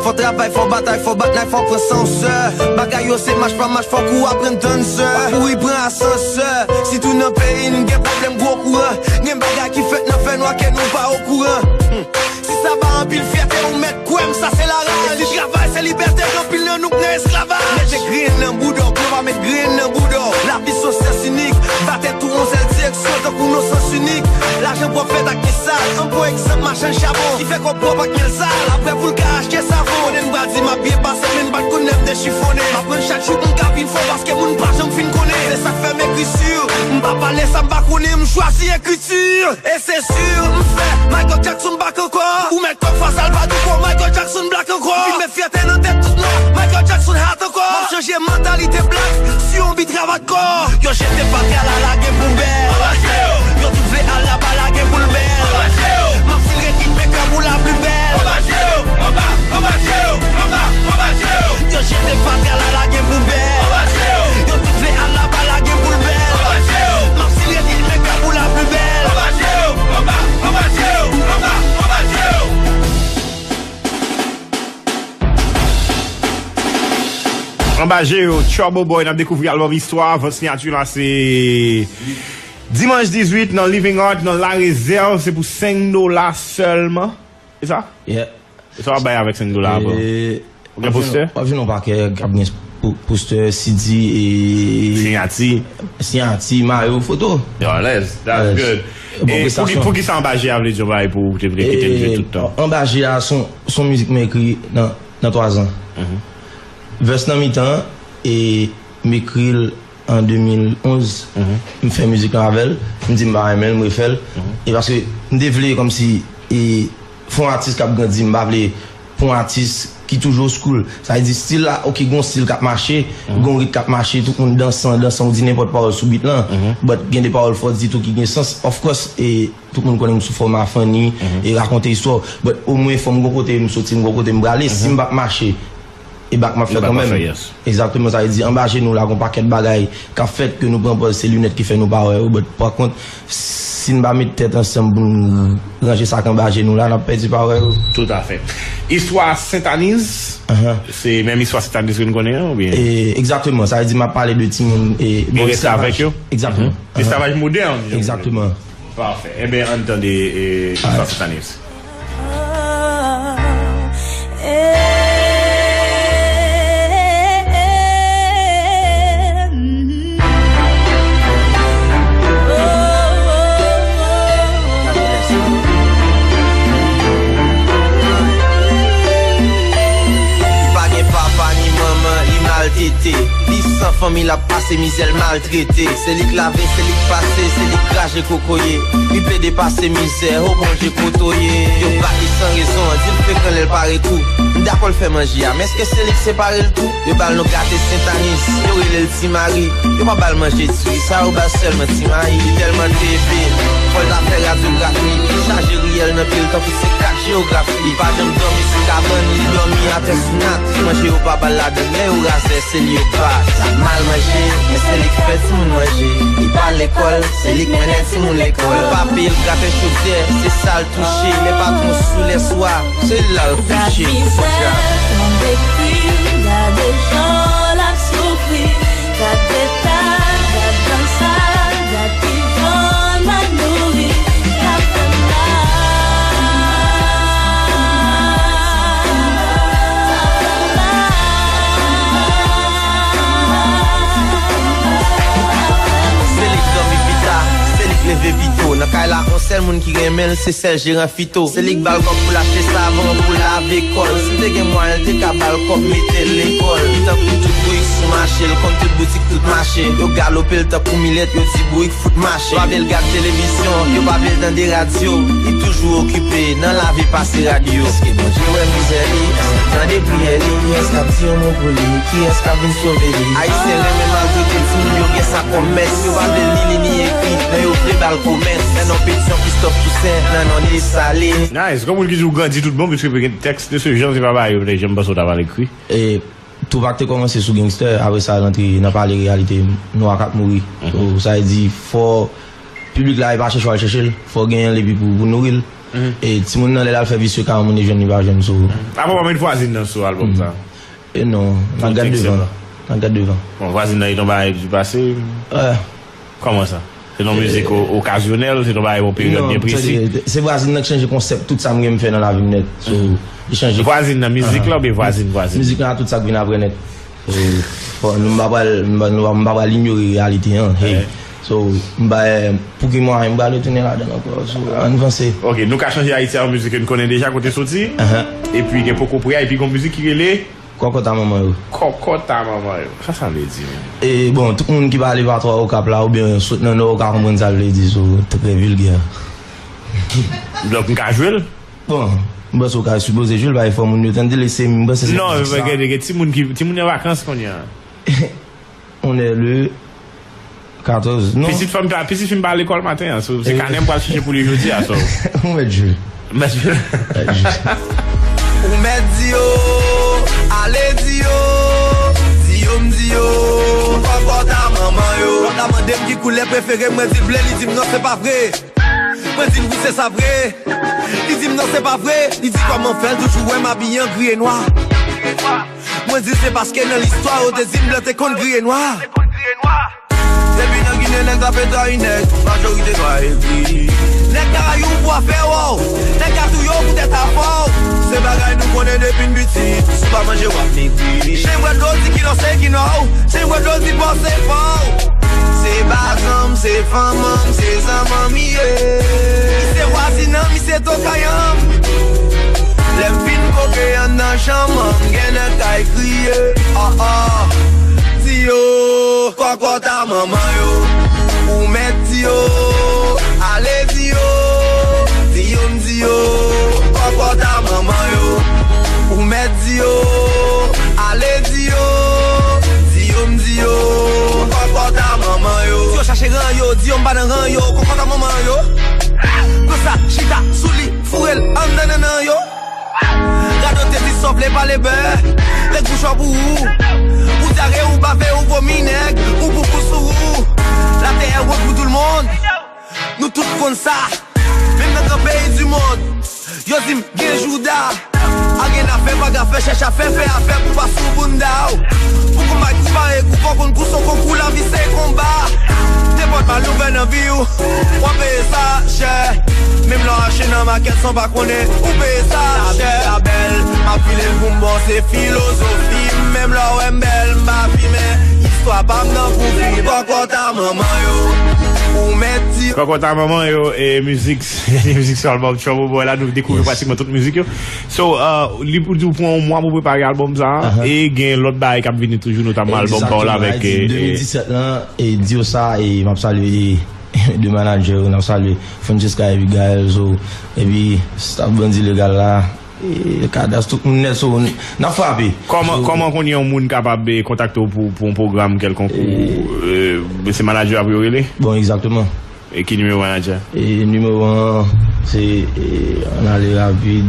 Fò travay, fò batay, fò bat nay, fò pran sansè. Bagay yo se mach pa mach, fòk ou aprann tann sè. Pa kouri pran asansè. Sitou nan peyi n gen pwoblèm gwo kouran. Gen bagay ki fèt nan fènwa ke nou pa okouran. Hmm. Si sa ba anpil fyète, ou mèt kwè m, sa se laray. Si travay se libète, gen anpil nan nou k nan esklavaj. Mete grenn nan bouda w, pou yo pa met grenn nan bouda w. Lavi s on syans inik, ba tèt ou yon sèl direksyon, tankou nan sans inik. Lajan pwòp fèt ak ki sal, an pran egzanp machann chabon ki fè kòb pwòp ak myèl sal. Apre pou l ka achte savon, konnen n pral di m ap byen pase, men m pa t konn lè m te chifonnen. M aprann chak jou pou m ka vin fò, paske moun pa janm fin konnen. Se sa k fè m ekri sur, m pa Pale sa m pa konnen, m chwazi ekriti. E se si m fè Michael Jackson back ankò. Ou mèt kòk fwa Salvador, Michael Jackson black ankò. Li met fyète nan tèt tout nwa, Michael Jackson hot ankò. M ap chanje mantalite black si yon bit rabat kò. Yo jete fatra la lage poubèl. Yo tout vle al laba lage pou l bèl. M ap file ritm mekab ou la pli bèl. Yo jete fatra la lage poubèl. Yo tout vle al laba lage pou l bèl. M ap file ritm mekab ou la pli bèl. Anba je yo, Trouble Boy, n ap dekouvri albòm Istwa. Vant siyati la se dimanch dizuit nan Living Art, nan La Réserve. Se pou senk dola sèlman. E sa? Yeah. E sa w ap bay avèk senk dola a, bro? E, Ou gen w ap jwenn, postè? W ap jwenn yon pakèt k ap gen pou- postè, C D, e Siyati. Siyati, mayo, foto. Yo, alèz. That's good. Bon, e pou ki, pou ki sa Anba Je a vle di yon bagay pou ou te vle kite l jwe tout tan? Anba Je a se yon, se yon mizik mwen ekri nan, nan twa zan. Vès nan mitan an, e m ekri l an de mil onz. M fè mizik lan avè l. M di m pa renmen l, m refè l. E paske m te vle kòmsi, e, fè yon atis k ap grandi, m pa vle pou yon atis ki toujou school. Sa vle di stil la, oke, gon stil k ap mache, gon rit k ap mache, tout moun dansan, dansan, ou di nenpòt pawòl sou bit lan. But gen de pawòl fò di tou ki gen sans. Of course, e tout moun konnen m sou fòma funny e rakonte istwa. But omwen fò m gon kote m soti, m gon kote m prale. Si m p ap mache, e bak m ap fè kanmenm. Egzakteman, sa vle di anba je nou la gon pakèt bagay k ap fèt ke nou pran pòz se linèt ki fè nou pa wè yo. But pa kont, si n pa met tèt ansanm pou n ranje sa k anba je nou la, n ap pèdi pawòl yo. Toutafè. Istwa Sentaniz, se menm istwa Sentaniz ke n konnen an, oubyen? E, egzakteman, sa vle di m ap pale de timoun e bò Esavaj. Egzakteman. Esavaj modèn. Egzakteman. Pafè. Ebyen, ann tande, e, Istwa Sentaniz. Li pa gen papa ni manman, li maltrete. Li san fanmi, l ap pase mizè, l maltrete. Se li k lave, se li k pase, se li k krache kokoye. Li plede pase mizè, o Bondye kote w ye. Yo bat li san rezon, di l frekan lè l pare kou. M dakò l fè manje a, men èske se li k separe l tou? Yo ba l non gate Sentaniz, yo rele l Ti Mari. Yo pa ba l manje diri, sa yo ba l sèlman ti mayi. Li tèlman te eve, fò l ta fè radyografi. Li chaje riyèl nan pye l tankou se kat jewografi. Li pa janm dòmi sou kabann, li dòmi atè sou nat. Manje yo pa ba l ladann, lè yo razè, se li yo bat. Sa mal manje, men se li k fè timoun manje. Li pa lekòl, se li k mennen timoun lekòl. Yo pa peye l gratè chodyè, se sa l touche. Lè patwon sou lèswa, se la l kouche. Gad mizè, tonbe kri, gade jan l ap soufri. Gad eta, gad dans sa, gad kijan l mal nouri. Sa fè m mal, sa fè m mal. Se li k dòmi pita, se li k leve pito. Nan kay la, on sèl moun ki renmen l, se sèl jeran Fito. Se li k ba l kòb pou l achte savon, pou lave kò l. Si l te gen mwayen, l te ka ba l kòb mete l lekòl. Tankou tout bourik sou mache, l konn tout boutik, tout mache. Yo galope l tankou milèt, yo di bourik fout mache. Yo pa vle l gad televizyon, yo pa vle l tande radyo. Li toujou okipe nan lavi pase radyo. Èske Bondye wè mizè li? Èske l tande priyè li? Kiyès k ap di yon mo pou li? Kiyès k ap vin sove li? Ayisyen renmen maltrete timoun yo, gen sa kòm mès. Yo pa vle li li ni ekri, men yo vle ba l komès. Nan non Petyon, Kristòf Tousen, nan non Desalin. Nice. Kòm moun ki di ou grandi tout bon, piske gen tèks de se jan, se pa bagay yo te janm panse w ta pral ekri. E Tupac te kòmanse sou gangster, apre sa l antre nan pale reyalite nwa k ap mouri. So, sa vle di, fò piblik la, e pa chèche w al chèche l, fò w genyen l epi pou, pou nouri l. E timoun nan, lè l al fè visye ka, moun e jwenn li pa jwenn, so. Apa w pa met vwazin nan sou albòm sa? E non, n ap gad devan. N ap gad devan. Bon, vwazin nan e t on bagay du passé? Kòman sa? Se t on mizik o- okazyonèl, se t on bagay pou yon peryòd byen presi? Non, se, se vwazin nan k chanje konsèp tout sa m renmen fè nan lavi m nèt. So, li chanje. Vwazin nan mizik la oubyen vwazin, vwazin? Mizik la, tout sa k vin apre nèt. So, fò, nou, m pa pral, m pa, nou, m pa pral inyore reyalite an. Hey. So, m pa, pou ki mwayen m pral retounen ladan l ankò? So, ann vanse. Ok, nou ka chanje Ayiti a yon mizik ke n konnen deja kote soti. Epi gen Poko Pre a, epi gon mizik ki rele Kòkòt a manman yo. Kòkòt a manman yo. Sa sa vle di menm? E bon, tout moun ki pale patwa Okap la oubyen sot nan Nò ka konprann sa l vle di, so, trè vilgè. Donk m ka jwe l? Bon, m panse w ka sipoze jwe l, pa fò moun yo tande l, e se, m panse se. Non, men gen, gen timoun ki, timoun nan vakans kounye a. On est le quatorze, non? Pitit fanm pa, pitit fi m pa al lekòl maten an, so, se kanè m pral chèche pou li jodi a, so. Ou mèt jwe. Mèt jwe. Ou mèt di yo, ale di yo, di yo m di yo, kòkòt a manman yo. Lòt la mande m ki koulè prefere m, mwen di l ble, li di m non, se pa vre. Mwen di l wi, se sa vre. Li di m non, se pa vre. Li di kòman fè l toujou wè m abiye an gri e nwa. Mwen di l se paske nan listwa yo te di m blan te konn griye nwa. Depi nan Ginen nèg la peta inèk, majorite nwa e gri. Nèg Karayib ou afè w, nèg ka touye w poutèt afè w. Se bagay nou konnen depi n piti, si w pa manje w ap megri. Chen bwè dlo di kilò se kinò w, chen bwè dlo di pò se pò w. Se bazan m, se fanm an m, se zanman m ye. Mi se vwazinanm, mi se tokayanm. Lè m fin koke anndan chanm an, m gen nèg kay kriye. Ah, ah. Di yo, kòkòt a manman yo. Ou mèt di yo, ale di yo. Di yo m di yo, kòkòt a manman yo. Ou mèt di yo, ale di yo. Di yo m di yo, kòkòt a manman yo. Di yo chache ran yo, di yo m pa nan ran yo, kòkòt a manman yo. Konsa, chita sou li, foure l anndan nannan yo. Radote di sa w vle pale bè, nèg bouch w pou ou. Ou dyare, ou bave, ou vomi nèg, ou poupou sou ou. Latè wont pou tout moun, nou tout konn sa. Menm nan gran peyi di mond, yo di m gen jouda. A gen afè, pa gen afè, chèche afè, fè afè pou pa sou bounda w. Pou konbay kou pare kou fò konn kou son konkou lavi se konba. Nenpòt mal nou fè nan vi w, w ap peye sa chè. Menm lè w achte nan makèt san w pa konnen, ou peye sa chè. Lavi a bèl, m ap file l pou m bon, se filozofi m. Menm lè w wè m bèl, m pa fimen. Istwa pa m nan pou fi, kòkòt a manman yo. Ou mèt di. Kòkòt a manman yo, e mizik, mizik sou albòm Trouble Boy la, nou dekouvri pratikman tout mizik yo. So, uh, li pou di w pran yon mwa pou prepare albòm sa a, e gen lòt bagay k ap vini toujou, notamman albòm pa w la avèk. Egzakteman, e, e, de mil disèt lan, e di yo sa, e m ap salye, e, de manadjè yo, n ap salye Francesca epi Gaël, so, epi staff Bandi Legal la, e, Kadas, tout moun nèt, so, n ap frape. Kòman, kòman kounye a yon moun kapab, e, kontakte w pou, pou yon pwogram kèlkonk, ou, e, se manadjè a pou yo rele? Bon, egzakteman. E ki nimewo manadjè? E nimewo an, se, e, ann ale rapid.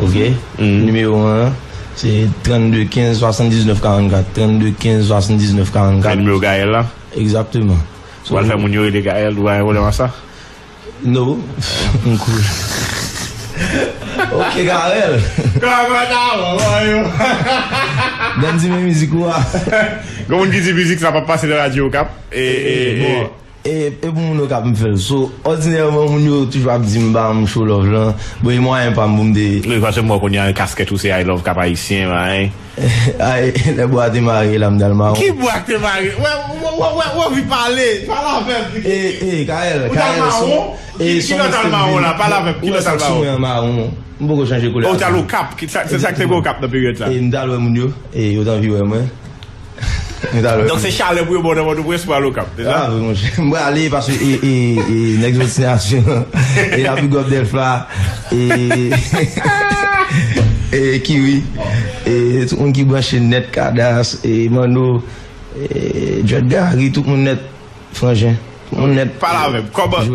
Ok. Nimewo an, se trannde kenz swasanndiznèf karannkat. Trannde kenz swasanndiznèf karannkat. Se nimewo Gaël la? Egzakteman. Ou pral fè moun yo rele Gaël, ou pa gen pwoblèm ak sa? No. M cool. Ok, Gaël. Kòman ta va, yo? Dandy, men mizik ou a. Gen moun ki di mizik sa p ap pase nan radyo Okap. E, e, e, bon. E, e pou moun Okap m fè l. So, òdinèman, moun yo toujou ap di m ba m show love lan. Bon, e mwayen pa m pou m te. Wi, paske m wè kounye a kaskèt ou se I love Cap Haïtien, man. Ay, lè bwa te mare la, m t al mawon. Ki bwa k te mare? Wè, wè, wè, wè, wè, anvi pale. Pale avè m. E, e, Kaël, Kaël, son, e, son mixtape vin. Ki lè w t al mawon la? Pale avè m. Ki lè w t al mawon? Mwen mawon. M poko chanje koulè. O, w t al Okap. Ki sa, se sa k te gen Okap nan peryòd sa. E m t al wè moun yo. E yo t anvi wè mwen. Donk se chalè pou yo ba w nan Pòtoprens pou al Okap, se sa? Ah, wi, monchè. M prale paske e, e, e, nèg soti Nasyon, e la big up Delfa, e, e Kiwi, e tout moun ki branche nèt, Kadas, e Manno, e Dread Gary, tout moun nèt, Franjen, tout moun nèt. Pale avè m. Kòman,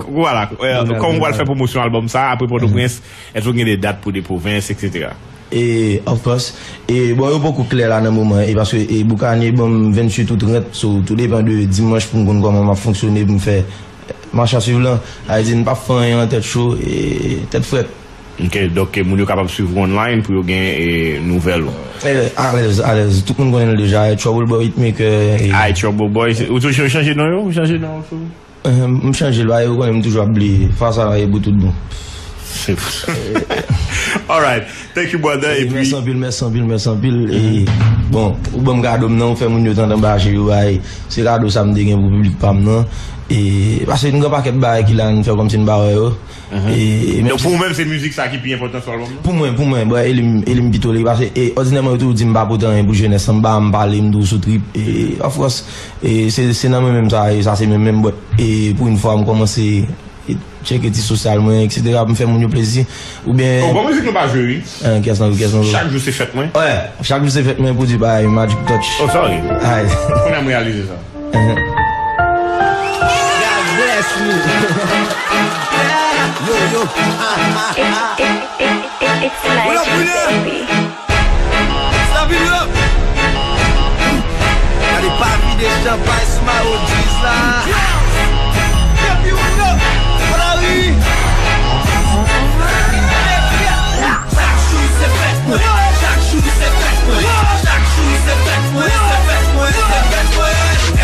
vwala, kòman w pral fè pwomosyon albòm sa a apre Pòtoprens? Èske w gen de dat pou de pwovens, etsetera? E, of course. E, bon, yo poko klè la nan moman an. E paske, e, Boukanye ban m venntuit out rent, so, tou depann de dimanch pou m konn kòman m ap fonksyone pou m fè mach a swiv lan. Sa vle di, n p ap fè anyen an tèt cho, e, tèt frèt. Ok, donk, moun yo kapab swiv ou online pou yo gen, e, nouvèl ou. E, alèz, alèz. Tout moun konnen l deja, e, Trouble Boy Hitmaker, e. Ay, Trouble Boy, ou toujou chanje non yo? Ou chanje non yo tou? Ehem, m chanje l, paske yo konnen m toujou ap bliye. Fwa sa a, e pou tout bon. Alright. Thank you, brother. E epi mèsi anpil, mèsi anpil, mèsi anpil. E, bon, ou ban m kado m nan, ou fè moun yo tande anba je yo, bay. Se kado sa m te gen pou piblik pa m nan. E, paske yon gran pakèt bagay ki la, n fè kòmsi n pa wè yo. E, donk, pou ou menm, se mizik sa ki pi enpòtan sou albòm nan? Pou mwen, pou mwen, bro, e li m, e li m pito li. Paske, e, òdinèman, yo toujou di m pa pote anyen pou jenès lan, m ba, m pale, m tou sou trip. E, of course, e, se, se nan mwen menm sa, e sa se mwen menm, but, e, pou yon fwa, m kòmanse e tcheke ti sosyal mwen, etsetera, pou m fè moun yo plezi. Oubyen. Oh, bon, mizik nou pa jwe, wi. Kiyès nan, kiyès nan? Chak jou se fèt mwen. Wè, chak jou se fèt mwen, pwodui pa Magic Touch. Oh, sorry. Ay. Kounye a m reyalize sa. God bless you. Yo, yo. Ah, ah, ah. What up, Bruno? Stop it up! Gade pa vide chanpay sou Mayo Drizz la. Depi ou nan Flori. Chak jou se fèt mwen. Chak jou se fèt mwen. Chak jou se fèt mwen. Se fèt mwen, se fèt mwen.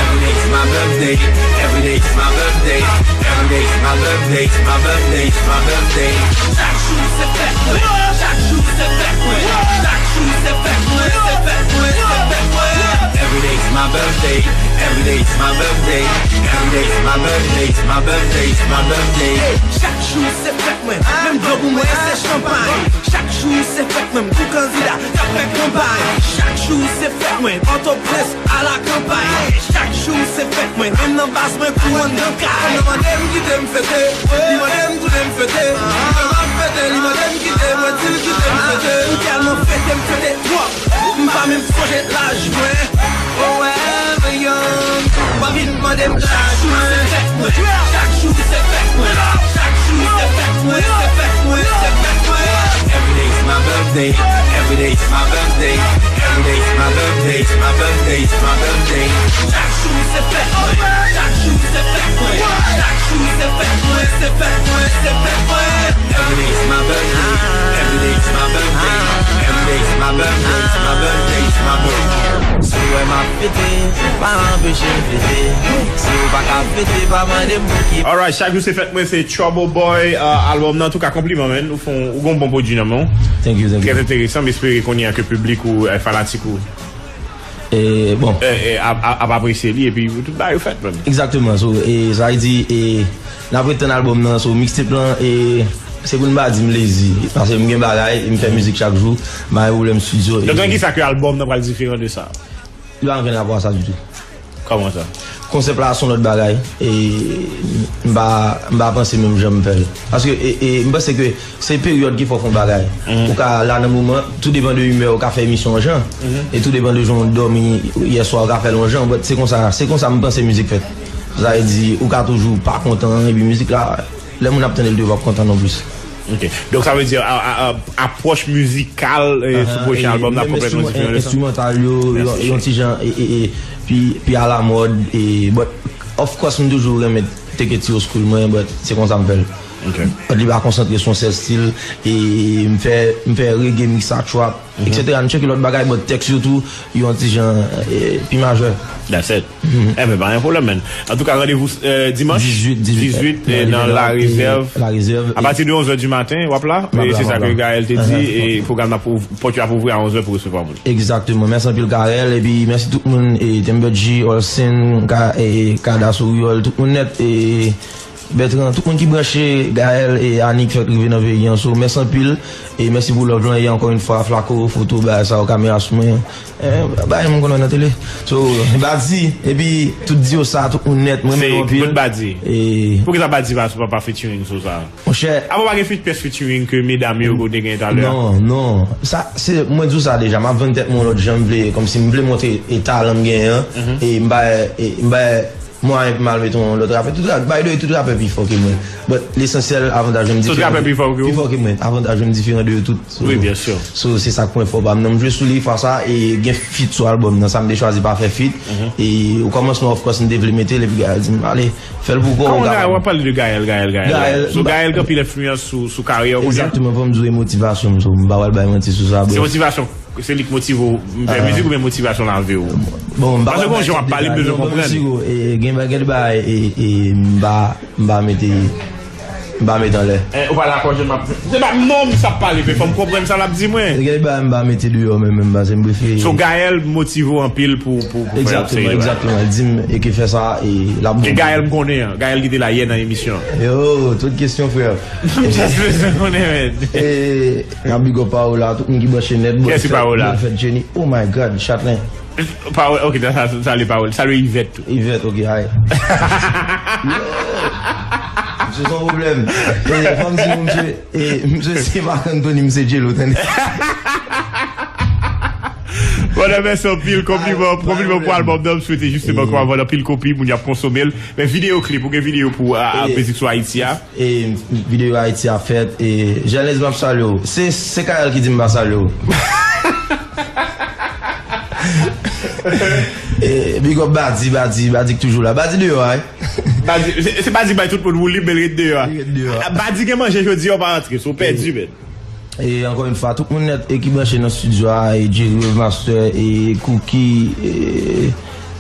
Every day's my birthday. Every day's my birthday. Every day's my birthday. My birthday, my birthday. Chak jou se fèt mwen. Chak jou se fèt mwen. Chak jou se fèt mwen. Se fèt mwen, se fèt mwen. Every day's my birthday. Every day's my birthday. Every day's my birthday. My birthday, my birthday. Chak jou se fèt mwen. Menm dlo pou mwen se chanpay. Chak jou se fèt mwen. M tou kandida k ap fè kanpay. Chak jou se fèt mwen. Pòtoprens a la kanpay. Chak jou se fèt mwen. Menm nan baz mwen kou anndan kay. Li mande m kite m fete. Li mande m tounen m fete. Mwen m ap fete. Li mande m kite. Mwen di l kite m fete. M tèlman fete, m fete twòp. M pa menm sonje laj mwen. Forever young. Pa vin mande m laj mwen. Chak jou se fèt mwen. Chak jou se fèt mwen. Chak jou se fèt mwen. Se fèt mwen. Se fèt mwen. Every day's my birthday. Every day's my birthday. Every day's my birthday. It's my birthday. It's my birthday. Chak jou se fèt mwen. Chak jou se fèt mwen. Chak jou se fèt mwen. Se fèt mwen. Se fèt mwen. Every day's my birthday. Every day's my birthday. Every day's my birthday. It's my birthday. It's my birthday. Si w wè m ap fete, pa anpeche m fete. Si w pa ka fete, pa mande m pou ki. Alright, chak jou se fèt mwen, se Trouble Boy, euh, albòm nan. Antouka, konpliman, man. Ou fè yon, ou gen yon bon pwodui nan men w. Thank you, thank you. Trè enteresan. M espere kounye a ke piblik ou, euh, fanatik ou, e, bon, e, e, ap, ap, ap apresye li, epi tout bagay yo fèt, man. Egzakteman. So, e, sa vle di, e, n ap ret tann albòm nan. So, mixtape lan, e, se pou n pa di m lezi, paske m gen bagay, m fè mizik chak jou, m pa gen pwoblèm estidyo. Donk, nan kisa ke albòm nan pral diferan de sa? Li pa gen rapò a sa ditou. Kòman sa? Konsèp la se yon lòt bagay. E m pa, m pa panse menm jan m fè l. Paske, e, e, m panse ke se peryòd ki fè w fè yon bagay. Ou ka la nan moman, tou depann de imè, ou ka fè emisyon yon jan. E tou depann de jan w dòmi yè swa, ou ka fè l yon jan. But se konsa, se konsa m panse mizik fèt. Sa vle di, ou ka toujou pa kontan, epi mizik la, lè moun ap tande l tou, yo p ap kontan non plis. Ok. Donk, sa vle di, a, a, a, apwòch mizikal, e, sou pwochen albòm nan ap konplètman diferan de sa. Enstrimantal yo, yon, yon ti jan, e, e, e, pi, pi alamòd, e, but, of course, m toujou renmen teke ti old school mwen, but se konsa m fè l. Ok. But li pa konsantre sou yon sèl stil, e m fè, m fè reggae mix a trap, etsetera. Nou tcheke lòt bagay, but tèks yo tou, yon ti jan, e, pi majè. That's it. Enben, pa gen pwoblèm, man. Antouka, randevou, euh, dimanch dizuit, dizuit, dizuit, euh, nan La Réserve. La Réserve. Apati de onz è di maten, w ap la. E se sa ke Gaël te di, e pwogram nan pou, pòt yo ap ouvri a onz è pou resevwa moun. Egzakteman. Mèsi anpil, Gaël. Epi mèsi tout moun, e Tember G, Olsen, Ka-, e Kada Souriol, tout moun nèt, e Bertrand, tout moun ki branche, Gaël e Anik fèk rive nan peyi an. So, mèsi anpil. E mèsi pou love lan. E ankò yon fwa, Flaco, foto, bagay sa yo, kamera sou mwen. Eh, bagay moun konn wè nan tele. So, Bazi, epi tout Diosa, tout moun nèt, mwen renmen yo anpil. Bout Bazi. E poukisa Bazi pa, pa, pa featuring sou sa? Monchè. Apa pa gen fit, pyès featuring ke medam yo kote gen talè a? Non, non. Sa, se, mwen di w sa deja, m ap vann tèt mwen yon lòt jan, m vle, kòmsi m vle montre e talan m genyen an. E m pa, e m pa mwayen pou m al mete yon lòt rapè. Tout rapè, by the way, tout rapè pi fò ke mwen. But lesansyèl, avantaj mwen diferan. Tout rapè pi fò ke ou? Pi fò ke mwen. Avantaj mwen diferan de yo tout. So, wi, byen si. So, se sa k pwen fò pa m nan. M jwe sou li fwa sa, e gen feat sou albòm nan. Sa m te chwazi pa fè feat. E o kòmansman, of course, m te vle mete l, epi Gaël di m, "Ale, fè l pou kò w." Kòman Gaël, w ap pale de Gaël, Gaël, Gaël? Gaël, so, Gaël gen anpil enfliyans sou, sou karyè w kounye a? Egzakteman, fò m di w e motivasyon m, so, m pa pral bay manti sou sa, bro. Se motivasyon, se li k motive w fè mizik oubyen motivasyon nan vi w? Bon, m pa pral bay manti de bagay, non, non, siro, e, gen, gen de bagay, e, e, m pa, m pa mete M pa met anlè. Eh, ou pa dakò, jan m ap. Se pa non, m sa ap pale, men fò m konprann sa l ap di mwen. Gen de bagay m pa mete deyò menm, menm, paske m prefere. So, Gaël motive w anpil pou, pou, pou fè yon seri de bagay. Egzakteman, egzakteman. L di m, e ke fè sa, e l ap bon. E Gaël m konnen an. Gaël ki te la yè nan emisyon an. Yo, tout kesyon, frè. M just bezwen konnen, men. E, n ap big up Paola, tout moun ki branche nèt. Kiyès ki Paola? Bòn fèt, Jenny. Oh my God, Châtelain. Pawòl, ok, sa, sa, salye Pawòl. Salye Yvette tou. Yvette, ok, hi. Yo! Misye se yon pwoblèm. E, fò m di nou, misye, e, misye se Marc Anthony, misye J-Lo, tande. Bon, mèsi anpil, konpliman, konpliman pou albòm nan. M swete jisteman ke w ap vann anpil kopi, moun y ap konsome l. Men videyo klip, ou gen videyo pou, a, a, mizik sou Ayiti a? E videyo Ayiti a fèt, e Janez, m ap salye w. Se, se Kayal ki di m pa salye w. E, big up Badi, Badi, Badi k toujou la. Badi deyò a, wi. Badi, se, se Badi bay tout moun woulib, men l ret deyò a. Li ret deyò a. Badi gen manje jodi a, w pa rantre, so w pèdi, men. E ankò yon fwa, tout moun nèt e ki branche nan estidyo a, e Jerry Webmaster, e Cookie, e,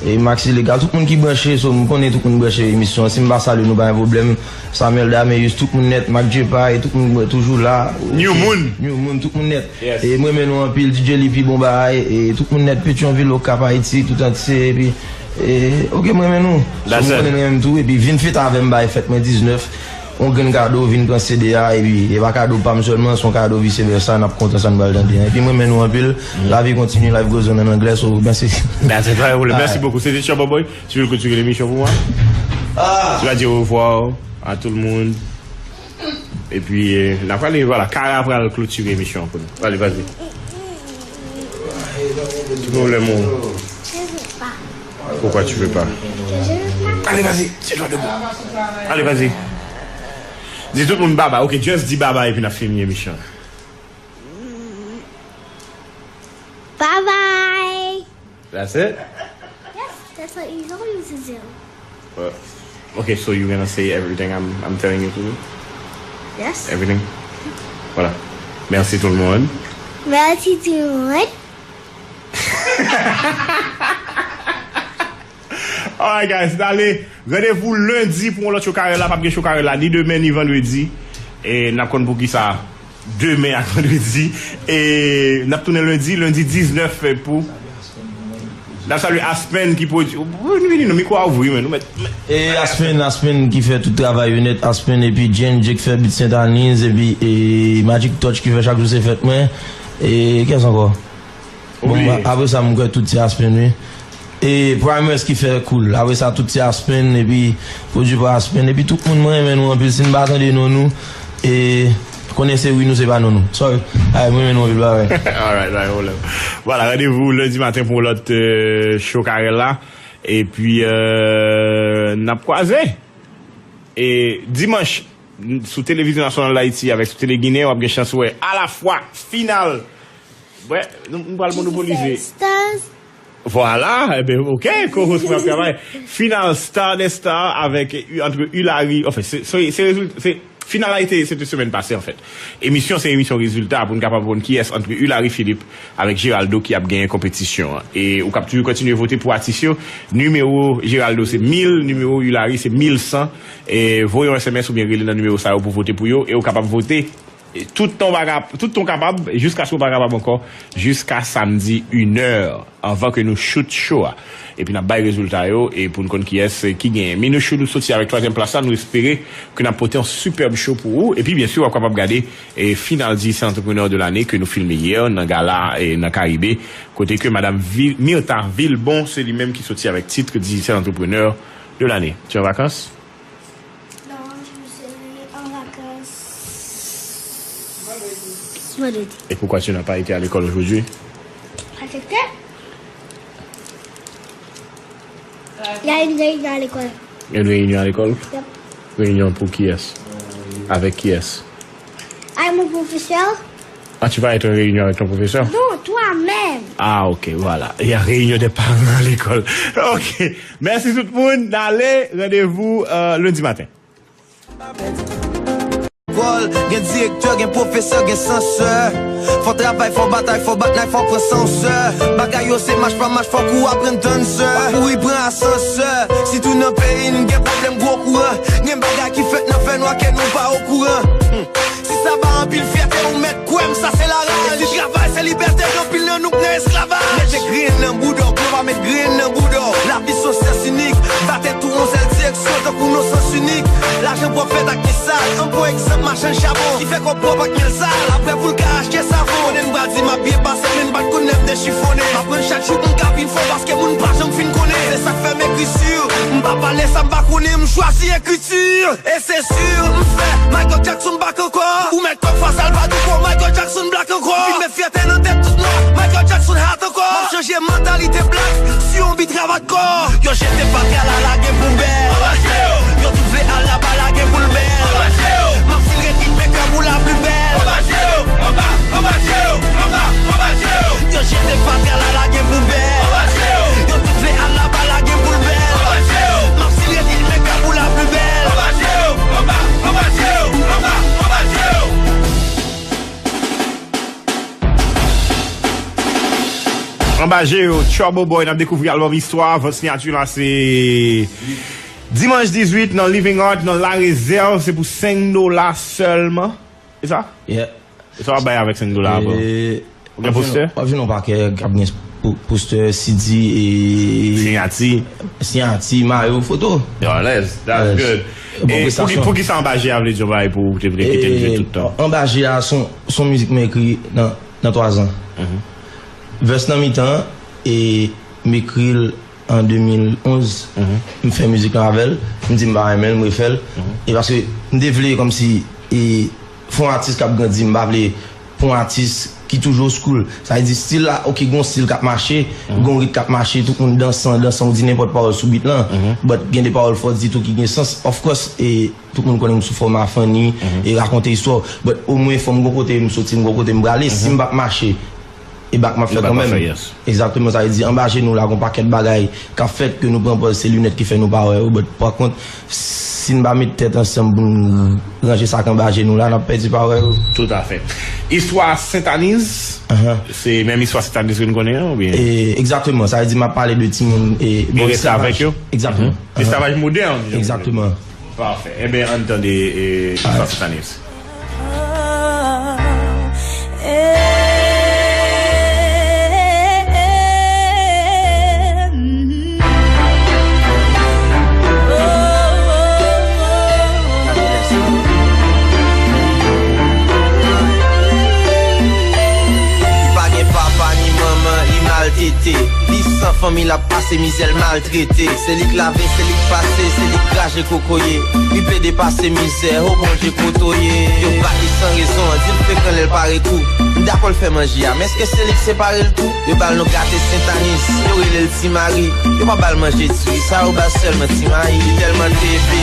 e Max Ilegal, tout moun ki branche, so m konnen tout moun branche emisyon an. Si m pa salye nou, pa gen pwoblèm. Samuel Dameus, tout moun nèt, Mac Jepa, e tout moun toujou la. New Moun. New Moun, tout moun nèt. Yes. E m renmen nou anpil, D J Lipi, bon bagay, e tout moun nèt, Petyonvil, Okap, Ayiti, tout antye, epi, e, ok, m renmen nou. So, m konnen nou renmen m tou, epi vin fete avè m, bay fèt mwen diznèf. Yon grenn kado, vin pran C D a, epi e pa kado pa m sèlman, se yon kado vice versa, n ap kontan sa n pral tande an. Epi m renmen nou anpil. Lavi kontinye, life goes on an anglè, so, mèsi. That's it, pa gen pwoblèm. Mèsi bokou. Se te Trouble Boy. Tu veux clôturer l'émission pour moi? Ah! Tu vas dire au revoir à tout le monde. Epi, eh, n ap prale, vwala, Kara pral klotire emisyon an pou nou. Allez, vas-y. Tout le monde. Pourquoi tu veux pas? Allez, vas-y, c'est toi debout. Allez, vas-y. Di tout moun bye bye. Ok, just di bye bye epi n ap fini emisyon an. Bye bye. That's it? Yes, that's what you told me to do. Well, okay, so you're gonna say everything I'm, I'm telling you to do? Yes. Everything? Voilà. Merci tout le monde. Merci tout le monde. Alright, guys, n ale. Randevou lendi pou yon lòt show Karèl la. P ap gen show Karèl la ni demen ni vandredi. E n ap konn poukisa demen ak vandredi. E n ap tounen lendi, lendi diznèf pou. N ap salye Aspen ki pwodui. Vini, vini, non, mikwo a ouvri, men nou mèt. E Aspen, Aspen ki fè tout travay yo nèt. Aspen epi J N J ki fè beat Sentaniz, epi, e, Magic Touch ki fè chak jou se fèt mwen. E kiyès ankò? Bon, apre sa, m kwè tout se Aspen, wi. E Primers ki fè Cool. Apre sa, tout se Aspen, epi pwodui pa Aspen, epi tout moun, mwen renmen nou anpil. Si n pa tande non nou, e konnen se wi nou, se pa non nou. Sorry. Ay, mwen renmen nou anpil, bye bye. Alright, pa gen pwoblèm. Vwala, randevou lendi maten pou yon lòt, eh, show Karèl la. Epi, eh, n ap kwaze. E dimanch, sou Televizyon Nasyonal d Ayiti avèk sou Tele Ginen, w ap gen chans wè alafwa final. Wè, nou, nou pral monopolize. Stars. Vwala, e ben, ok, co-host mwen ap travay. Final Star des Stars avèk, antre Hilary, anfen, se, se, se rezil-, se, final la te, se te semèn pase, anfèt. Emisyon, se emisyon rezilta pou n kapab konn kiyès antre Hilary Philippe avèk Geraldo ki ap genyen konpetisyon an. E ou k ap toujou kontinye vote pou atis yo. Nimewo Geraldo se mil, nimewo Hilary se mil san. E voye yon S M S oubyen rele nan nimewo sa yo pou vote pou yo. E ou kapab vote, e, tout tan w pa ka, tout tan w kapab, jiskaske w pa kapab ankò, jiska samdi inè, anvan ke nou chout show a. Epi n ap bay rezilta yo, e pou n konn kiyès ki genyen. Minou Show nou soti avèk twazyèm plas la, nou espere ke n ap pote yon sipèb show pou ou. Epi, byen si, w ap kapab gade, e, final Digicel Entrepreneur de l'année ke nou filme yè nan gala, e, nan Karibe, kote ke madanm Vi-, Myrtha Vilbon, se li menm ki soti avèk tit Digicel Entrepreneur de l'année. Tu es en vacances? Non, je serai en vacances vendredi. Et pourquoi tu n'as pas été à l'école aujourd'hui? Parce que il y a une réunion à l'école. Une réunion à l'école? Yep. Réunion pour qui est-ce? Avec qui est-ce? Avec mon professeur. Ah, tu vas être en réunion avec ton professeur? Non, toi-même. Ah, ok, voilà. Il y a réunion des parents à l'école. Ok. Mèsi tout moun. N ale, randevou, euh, lendi maten. Lekòl, gen direktè, gen pwofesè, gen sansè. Fò travay, fò batay, fò bat nay, fò pran san w sè. Bagay yo se mach pa mach, fòk ou aprann tann sè. Pa kouri pran asansè. Sitou nan peyi n gen pwoblèm gwo kouran. Gen bagay ki fèt nan fènwa ke nou pa okouran. Hmm. Si sa ba anpil fyète, ou mèt kwè m, sa se laray. E si travay se libète, gen anpil nan nou k nan esklavaj. Mete grenn nan bouda w, pou yo pa met grenn nan bouda w. Lavi se yon syans inik. Ba tèt ou yon sèl direksyon, tankou yon sans inik. Lajan pwòp fèt ak misal. Ann pran egzanp machann chabon ki fè kòb pwòp ak mil sal. Apre pou l ka achte savon. Konnen m pral di m ap byen pase, men m pa t konn lè m te chifonnen. M aprann chak jou pou m ka vin fò, paske moun pa janm fin konnen. Se sa k fè m ekri si. M pa pale sa m pa konnen, m chwazi ekriti. E se si m fè Michael Jackson back ankò. Ou mèt kòk fwa Salvador, Michael Jackson black ankò. Vin met fyète nan tèt tout nwa, Michael Jackson hot ankò. M ap chanje mantalite black si yon bit rabat kò. Yo jete fatra la, lage poubèl. Yo tout vle al laba, lage pou l bèl. M ap file hit maker pou la pli bèl. Yo jete fatra la, lage poubèl. Yo tout vle al laba, lage pou l bèl. M ap file hit maker pou la pli bèl. Anba je yo, Trouble Boy, n ap dekouvri albòm Istwa. Vant siyati la se dimanch dizuit nan Living Art, nan La Réserve. Se pou senk dola sèlman. Se sa? Yeah. E sa w ap bay avèk senk dola apre? E, Ou gen w ap jwenn, postè? W ap jwenn yon pakèt k ap gen po-, postè, C D, e, siyati, siyati, mayo, foto. Yo, alèz. That's good. Bon, e pou ki, pou ki sa Anba Je a vle di yon bagay pou ou te vle kite l jwe tout tan? Anba Je a se yon, se yon mizik mwen ekri nan, nan twa zan. Vès nan mitan an, e m ekri l an de mil onz, m fè mizik lan avè l, m di m pa renmen l, m refè l. E paske m te vle kòmsi, e, fè yon atis k ap grandi, m pa vle pou yon atis ki toujou old school. Sa vle di stil la, oke, gen yon stil k ap mache, gen yon rit k ap mache, tout moun dansan, dansan, ou di nenpòt pawòl sou beat lan, but gen de pawòl fò w di tou ki gen sans. Of course, e tout moun konnen m sou fòma funny, e rakonte istwa, but omwen fò m gon kote m soti, m gon kote m prale, si m p ap mache, e bak m ap fè kanmenm. Egzakteman, sa vle di, anba je nou la, gon pakèt bagay k ap fèt ke nou pran pòz se linèt ki fè nou pa wè yo, but pa kont, si n pa met tèt ansanm pou n ranje sa k anba je nou la, n ap pèdi pawòl yo. Toutafè. Istwa Sentaniz, se menm istwa Sentaniz ke n konnen an, oubyen? E, egzakteman, sa vle di m ap pale de timoun, e, bon, rete avèk yo? Egzakteman. Esklavaj modèn, jan nou di. Egzakteman. Pafè. Ebyen, ann tande, e, istwa Sentaniz. Li pa gen papa ni manman, li maltrete. Li san fanmi, l ap pase mizè, l maltrete. Se li k lave, se li k pase, se li k krache kokoye. Li plede pase mizè, o Bondye kote w ye. Yo bat li san rezon, di l frekan lè l pare kou. M dakò l fè manje a, men èske se li k separe l tou? Yo ba l non Gate Sentaniz, yo rele l Ti Mari. Yo pa ba l manje diri, sa yo ba l sèlman ti mayi. Li tèlman te epe,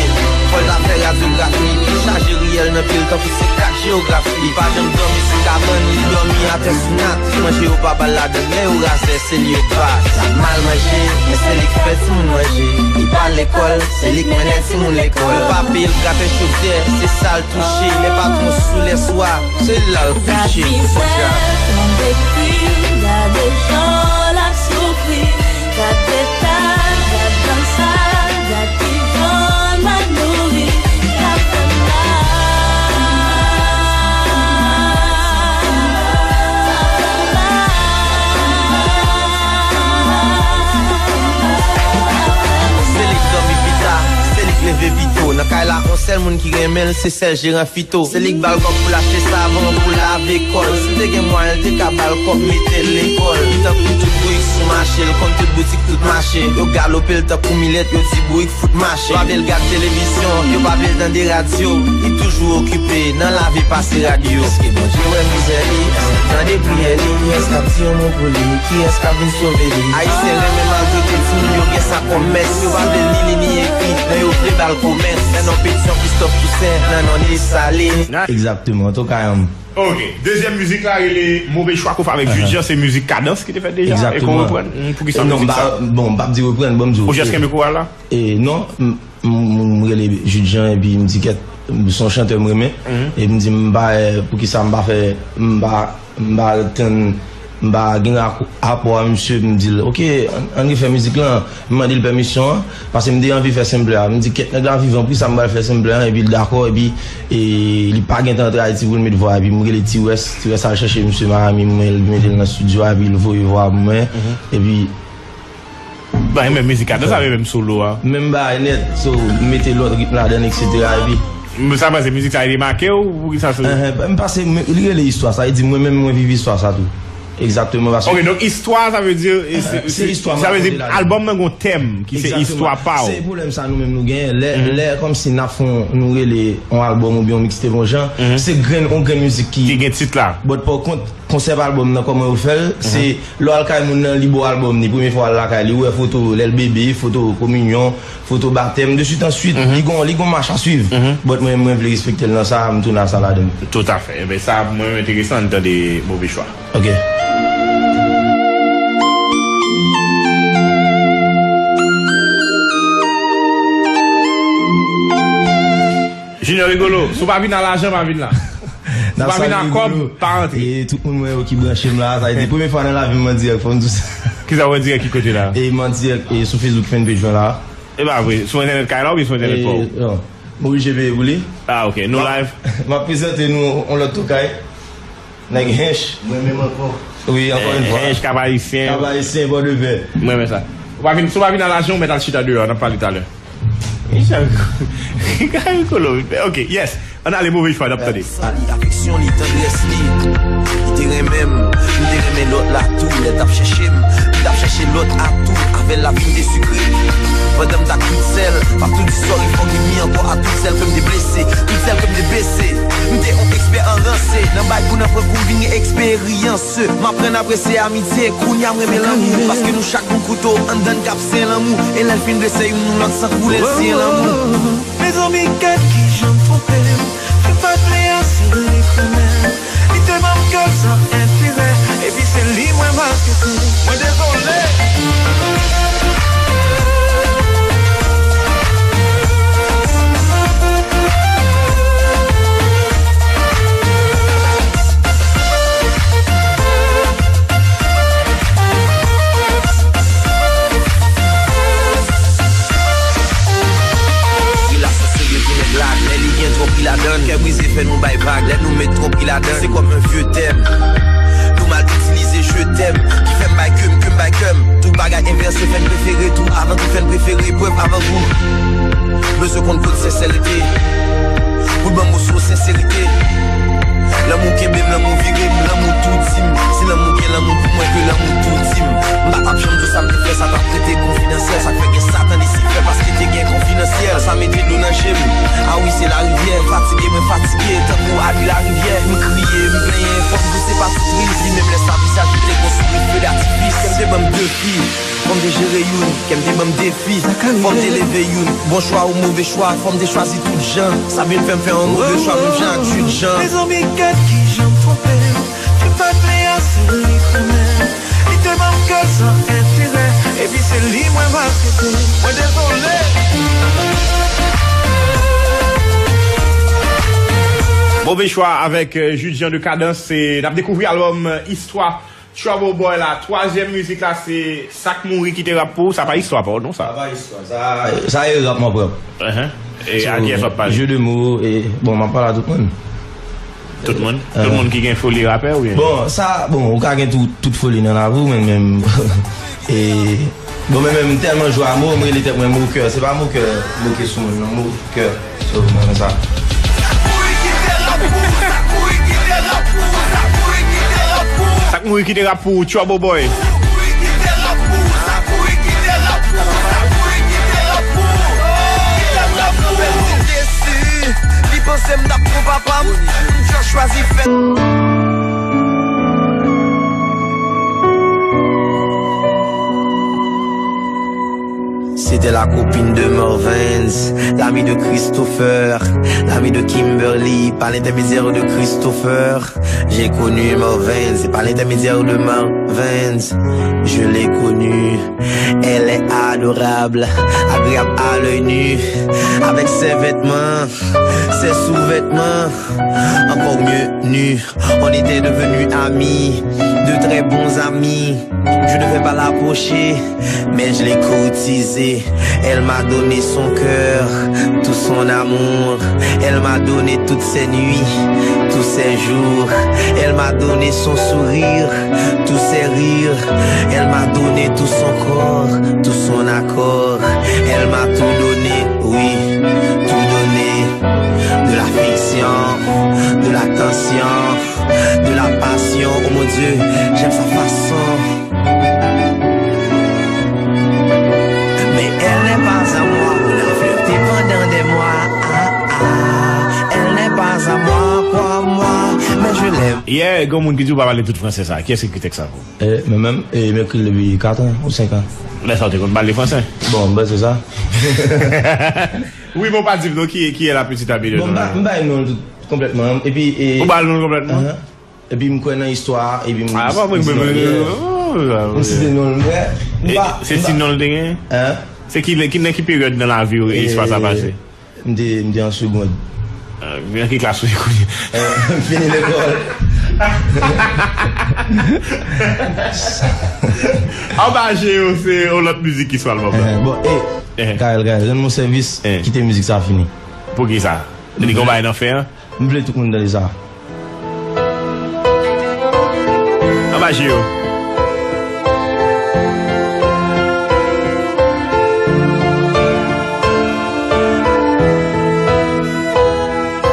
fò l ta fè radyografi. Li chaje riyèl nan pye l tankou se kat jewografi. Li pa janm dòmi sou kabann, li dòmi atè sou nat. Manje yo pa ba l ladann, lè yo razè, se li yo bat. L ap mal manje, men se li k fè timoun manje. Li pa lekòl, se li k mennen timoun lekòl. Yo pa peye l gratè chodyè, se sa l touche. Lè patwon sou lèswa, se la l kouche. Fòk jan. Gade jan l ap soufri, gad eta l, gad dans sa, gad ki jan l mal nouri, l ap fè m mal, l ap fè m mal. Se li k dòmi pi ta, se li k leve pi to. Nan kay la, on sèl moun ki renmen l, se sèl jeran Fito. Se li k ba l kòb pou l achte savon, pou lave kò l. Si l te gen mwayen, l te ka ba l kòb mete l lekòl. Li tankou tout bourik sou mache, l konn tout boutik, tout mache. Yo galope l tankou milèt, yo di bourik fout mache. Yo pa vle l gad televizyon, yo pa vle l tande radyo. Li toujou okipe nan lave pase rad yo. Èske Bondye wè mizè li? Èske l tande priyè li? Kiyès k ap di yon mo pou li? Kiyès k ap vin sove li? Ayisyen renmen maltrete timoun yo gen sa kòm mès. Yo pa vle l ni li ni ekri, men yo vle ba l komès. Lè non Petyon, Christophe Toussaint, nan non Desalin. Egzakteman, antouka, um, Ok, dezyèm mizik la rele Move Chwa Kof avèk Judjan, se mizik Kadans ki te fèt deja, e ke w reprann. Poukisa mizik sa? Bon, m p ap di reprann, ban m di w. Ou jis kenbe koral la? E non, m, m, m rele Judjan epi m di kèt, se yon chantè m renmen, epi m di m pa, poukisa m pa fè, m pa M pa ret tann, m pa gen rapò a misye, m di l, "Ok, ann, ann refè mizik lan." M mande l pèmisyon an, paske m te anvi fè sampler a. M di, "Kèt, nèg la vivan, poukisa m pral fè sampler an?" Epi l dakò, epi e, li pa gentan antre Ayiti pou l met vwa a. Epi m rele T-West, T-West al chèche misye Miami, mwen, l mete l nan estidyo a, epi l voye vwa a pou mwen. Epi Ba, e menm mizik la, dan sa, e menm solo a. Menm bagay nèt, so, m mete lòt ritm ladan, et cetera, epi Men sa pase, mizik sa rete make w, poukisa se Enhen, m pase, m, li rele istwa, sa vle di mwen menm mwen viv istwa sa tou. Egzakteman, paske Ok, donk istwa, sa vle di, e, se, Se se, istwa m sa vle di, rakonte ladan. Albòm nan gon tèm ki se Egzakteman. Istwa pa w. Se pwoblèm sa nou menm nou genyen. Lè, lè kòmsi n ap fè yon, nou rele yon albòm oubyen yon mixtape yon jan, se grenn, yon grenn mizik ki Ki gen tit la. But pa kont, konsèp albòm nan, kòman yo fè l, se lè w al kay moun nan, li ba w albòm ni, premye fwa w al lakay li, ou wè foto lè l bebe, foto kominyon, foto batèm, de suite en suite, li gon, li gon mach a swiv. But mwen, mwen vle respekte l nan sa, m tounen a sa ladan. Toutafè. Enben, sa, mwen, enteresan, ann tande Move Chwa. Ok. Junior Rigolo, si w pa vin a lajan, pa vin la. Si w pa vin a kòb, pa antre. E tout moun mwen yo ki branche m la, sa vle di premye fwa nan lavi m, m an dirèk, fò m di w sa. Kisa w an dirèk ki kote la? E m an dirèk, e sou Facebook fanpage mwen la. E pa vre, sou entènèt kay la oubyen sou entènèt pa w? E, non. M oblije peye pou li. Ah, ok, nou live. M ap prezante nou yon lòt tokay. Nèg Hench. Mwen menm ankò. Wi, ankò yon fwa. Hench, Kap Ayisyen. Kap Ayisyen, Bòdevè. Mwen renmen sa. Ou pa vin, si w pa vin a lajan, ou mèt al chita deyò, n ap pale talè. Michel, Kay Kolo, ok, yes. Ann ale, Move Chwa, n ap tande. Sa li, afeksyon li, tandrès li. Li te renmen m, m te renmen lòt la tou. Lè l t ap chèche m, m t ap chèche lòt atou. Avè l, lavi m te sikre. Pandan m t ak tout sèl, m ap tou di sorry, forgive me ankò a tout sèl ke m te blese, tout sèl ke m te bese. M te yon ekspè an ranse, nan bay pou nan pran kou, m vin gen eksperyans. M aprann apresye amitye, kounye a m renmen lanmou. Paske nou chak gon kouto anndan n k ap senyen lanmou. E lè l fin blese youn, yon lòt san koule l siyen lanmou. Mezanmi, gad kijan m twonpe m. Fi m pa t vle a, se li kanmenm. Li te ban m kè l san enterè. Epi se li mwen maltrete. Mwen dezole. Relasyon serye ki nèg la, lè li gen twonpri ladann. Kè brize fè nou bay vag, lè nou met twonpri ladann. Se kòm yon vye tèm. Nou mal itilize je t'aime, ki fè m bay kè m, kè m bay kè m. Tout bagay envèse fè n prefere tou, avan tou fè n prefere prèv avan gou. Bezwen konn kote sensète. Pou l ban m moso senserite. Lanmou kenbe m, lanmou vire m, lanmou tou di m. Si lanmou gen lanmou pou mwen, ke lanmou tou di m. M pa t ap janm di w sa m te fè, sa t ap rete konfidansyèl. Sa k fè gen Satan li si fè, paske te gen konfidansyèl. Sa mete dlo nan je m. A wi, se larivyè. Mwen fatige, mwen fatige, tankou abri larivyè. M kriye, m plenyen, fò m pouse pati tris. Li menm lè sa visaj li te gon souri fe datipis. Kè m te ban m de fi. Fò m te jere youn, kè m te ban m defi. Fò m te leve youn. Bon chwa ou move chwa, fò m te chwazi tout jan. Sa vin fè m fè yon move chwa, menm jan ak Jude Jean. Mezanmi, gad kijan m twonpe m. Fi m pa t vle a, se li kanmenm. Li te ban m kè l san enterè. Epi se li mwen maltrete. Mwen dezole. Move Chwa avèk, euh, Jude Jean de Cadence, se, n ap dekouvri albòm, euh, Istwa Trouble Boy la, twazyèm mizik la, se Sa k mouri kite rap pou ou, sa pa istwa pa w non sa. Sa pa istwa, sa, sa e rap mwen pran. Enhen. E a kiyès w ap pale? Jeu de mots, e, bon, m ap pale a tout moun. Tout moun? Tout moun ki gen foli rapè oubyen? Bon, sa, bon, ou ka gen tout, tout foli nan lavi w, men menm, e, bon, men menm, m tèlman jwe a mo, m rele tèt mwen mokè. Se pa mokè, moke sou moun, non, mokè. So, mwen renmen sa. Sa k mouri kite rap pou ou, Trouble Boy. Li panse m t ap pran papa m, m just chwazi fè. Se tèl La copine de Marvens, l'ami de Christopher, l'ami de Kimberly, par l'intermédiaire de Christopher, j'ai connu Marvens, et par l'intermédiaire de Marvens, je l'ai connue. Elle est adorable, agréable à l'œil nu, avec ses vêtements, ses sous-vêtements, encore mieux nus. On était devenus amis, de très bons amis. Je ne vais pas l'approcher, mais je l'ai courtisée. Elle m'a donné son cœur, tout son amour. Elle m'a donné toutes ses nuits, tous ses jours. Elle m'a donné son sourire, tous ses rires. Elle m'a donné tout son corps, tout son accord. Elle m'a tout donné, oui, tout donné. De l'affection, de l'attention, de la passion. Oh mon Dieu, j'aime sa façon. Mais elle n'est pas à moi, on a flirté pendant des mois. Ah, ah, elle n'est pas à moi, crois-moi, mais je l'aime. Yeah, gen moun ki di ou pa pale tout fransè sa. Kiyès ki ekri tèks sa pou ou? Eh, mwen menm, eh, m ekri l depi kat an ou senk an. Lè sa ou te konn pale fransè? Bon, m panse sa. Wi, bon, pa di m non, ki, qui est la petite amie de Bon, m ba, m bay non l tout konplètman. Epi, e, Ou ba l non l konplètman? Ahan. Epi m kwè nan istwa a, epi m Ah, pa vre, m site non l, yeah. M site non l, m wè. M E pa, se m ti pa non l te gen? Hein? Se ki, ki, nan ki peryòd nan lavi w istwa sa pase? M te, m te an segond. Ah, nan ki klas ou ye kounye? Eh, m fini lekòl. Anba je yo, se yon lòt mizik ki sou albòm la. Eh, bon, eh, Gaël, Gaël, rann mwen sèvis, kite mizik sa fini. Poukisa? Li gen yon bagay nan fen an? M vle tout moun tande sa. Anba je yo.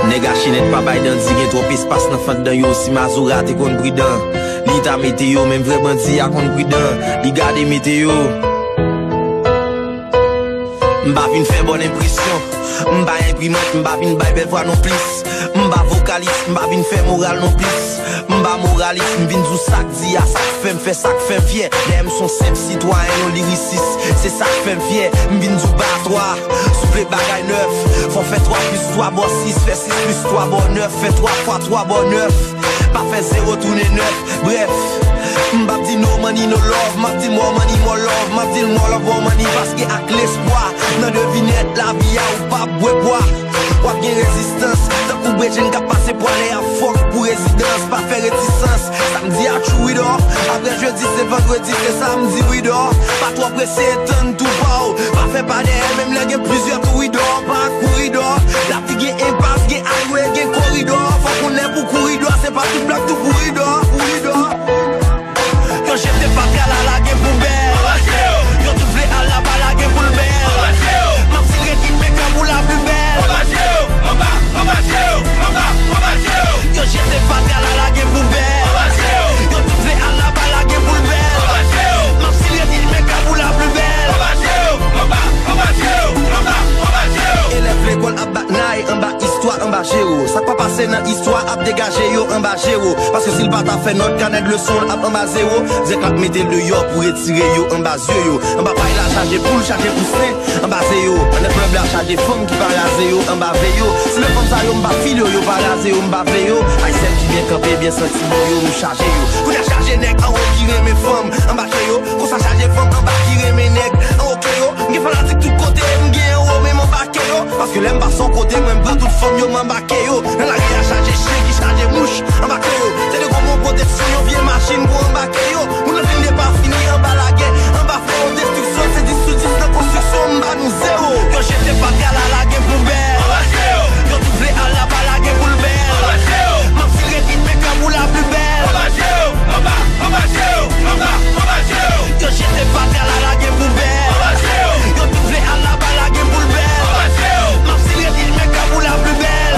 Nèg a chenèt pa bay dandi, gen twòp espas nan fant dan yo. Si Mazora te konn pridan, li ta mete yo. Menm vrè bandi a konn pridan, li gade meteyo. M pa vin fè bòn enpresyon, m pa enprimant, m pa vin bay bèl vwa non plis. M pa vokalis, m pa vin fè moral non plis. M pa moralis, m vin di w sa k di a, sa k fè m fè, sa k fè m fyè. Dèyè m s on senp sitwayen, yon lirisis, se sa k fè m fyè. M vin di w batwa, souple bagay nèf. Fò fè twa plis twa ba w sis, fè sis plis twa ba w nèf, fè twa fwa twa ba w nèf. Pa fè zewo tounen nèf. Brèf, m p ap di no money, no love, m ap di more money, more love, m ap di l more love, more money, paske ak lespwa, nan devinèt lavi a, ou p ap bwè bwa. W ap gen rezistans, tankou bredjenn k ap pase pwale a fòk pou rezidans, pa fè retisans. Samdi a tchou wi dò, apre jedi se vandredi, se samdi wi dò. Pa twò prese tann tou pa w, pa fè pa dèyè, menm lè gen plizyè tou wi dò, pa kouri dò. Lavi gen enpas, gen highway, gen koridò, fòk ou lè pou kouri dò, se pa tout blòk tou kouri dò, kouri dò. Yo jete fatra la lage poubèl. Yo tout vle al laba lage pou l bèl. M ap sire kit mekè pou la pli bèl. Yo jete fatra la lage poubèl. Yo tout vle al laba lage pou l bèl. M ap sire kit mekè pou la pli bèl. Elèv lekòl ap bat nay anba istwa anba je yo. Sa k pa pase nan istwa ap degaje yo anba je yo. Paske si l pa ta fè nòt, kanèt leson l ap anba zewo. Zèk ap mete l deyò pou retire yo anba zye yo. Anba pay la chaje poul, chaje pousen anba ze yo. Anndan klèb la chaje fanm ki pa raze yo anba ve yo. Si lè fanm sa yo m pa file yo, yo pa raze yo, m pa vle yo. Ay sèl ki byen kanpe, byen santi bò yo, m chaje yo. Kounye a chaje nèg anwo ki renmen fanm anba ke yo. Konsa chaje fanm anba ki renmen nèg anwo ke yo. M gen fanatik tout kote, m gen anwo menm anba ke yo. Paske lè m pase yon kote, mwen m pran tout fanm yo, m anba ke yo. Nan lari a chaje chen ki chaje mouch anba ke yo. Se de gwo bon pwoteksyon, yon vye machin pou anba ke yo. Moun nan fin depafini anba lagè, anba flewo destriksyon, se dis sou dis nan konstriksyon, m ba nou zewo. Yo jete fatra la lage poubèl. Yo tout vle al laba lage pou l bèl. M ap sire kit mekè pou la pli bèl. Yo jete fatra la lage poubèl. Yo tout vle al laba lage pou l bèl. M ap sire kit mekè pou la pli bèl.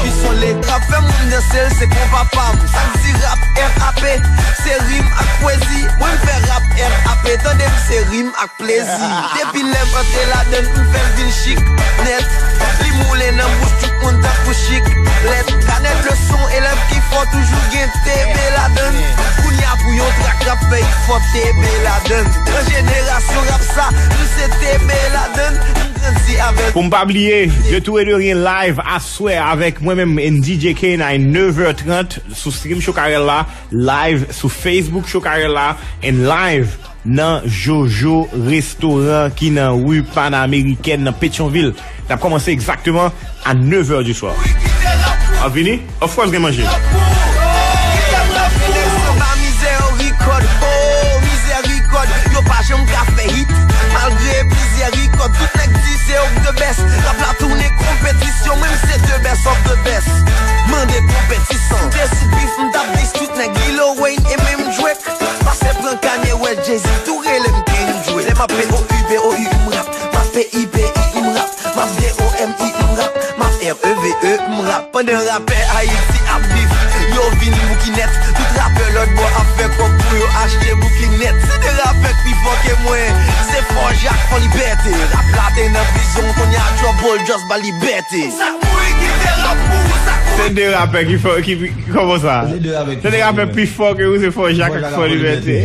Pi sole. K ap fè moun danse l se konpa pa m. Sa k di rap R A P, se rim ak pwezi. Mwen m fè rap R A P, tande m se rim ak plezi. Depi lè m Antre ladann, m fè l vin chik nèt. Li moulen nan bouch tout moun tankou chik lèt. Kanèt leson, elèv ki fò toujou gen T B ladann. Kounye a pou yon trak k ap fè hit fò T B ladann. Nan jenerasyon rap sa, nou se T B ladann. M grandi avèk. Pou m pa bliye, de tou e de ryen live aswè avèk mwen menm and D J K nine, nèf è trant sou stream Chokarella, live sou Facebook Chokarella, and live nan Jojo Restoran ki nan ri Panamerikèn nan Petyonvil. N ap kòmanse egzakteman a nèf è di swa. W ap vini? Of course, gen manje. Anba mizè yo rikòd, oh, mizè rikòd. Yo pa janm ka fè hit, malgre plizyè rikòd. Tout nèg di se yo k the best. Rap la tounen konpetisyon, mwen m se the best of the best. Mande konpetisyon. Te sou bif, m t ap dis tout nèg Lil Wayne e menm Drake. Pase pran Kanye West, Jay-Z, tou rele m King Dre. Lè m ap P O U, P O U, m rap. M ap P I P I, m rap. M ap D O M I, m rap. M ap R E V E, m rap. Pandan rapè Ayiti ap bif, yo vin bouki nèt. Tout rapè lòtbò ap fè kòb pou yo achte bouki nèt. Se de rapè k pi fò ke mwen. Se Fò Jak, Fò Libète. Rap la te nan prizon, kounye a Trouble Just ba libète. Sa mouri kite rap pou ou, sa mouri. Se de rapè ki fò, ki, ki, kòman sa? Se de rapè ki fò. Se de rapè pi fò ke ou, se Fò Jak ak Fò Libète.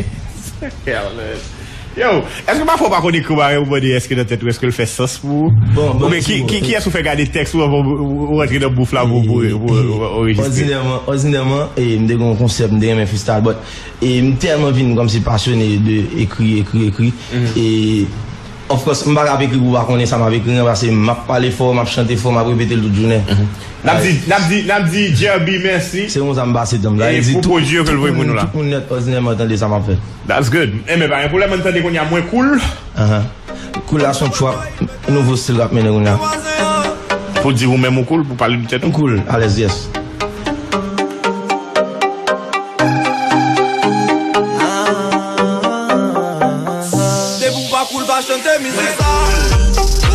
Yo, èske pafwa w pa konn ekri bagay ou mande èske nan tèt ou, èske l fè sans pou ou? Bon, oubyen ki, ki, kiyès ou fè gade tèks ou anvan ou, ou rantre nan bouf la pou, pou, pou, pou, pou anrejistre? Òdinèman, òdinèman, e, m te gen yon konsèp, m te renmen freestyle, but, e, m tèlman vin kòmsi pasyone de ekri, ekri, ekri, e, of course, m pa ka ap ekri pou w pa konnen sa m ap ekri an, paske m ap pale fò, m ap chante fò, m ap repete l tout jounen. N ap di, n ap di, n ap di Jerby mèsi. Se konsa m pase tan m la. E pou pwodui yo ke l voye pou nou la. Tout moun nèt òdinèman tande sa m ap fè. That's good. Enben, pa gen pwoblèm, ann tande kounye a Mwen Cool. Ahan. Cool la se yon trap, nouvo stil rap mennen kounye a. Pou di ou menm ou cool, pou pale de tèt ou. M cool, alèz, yes. Depi w pa cool, pa chante mizik sa.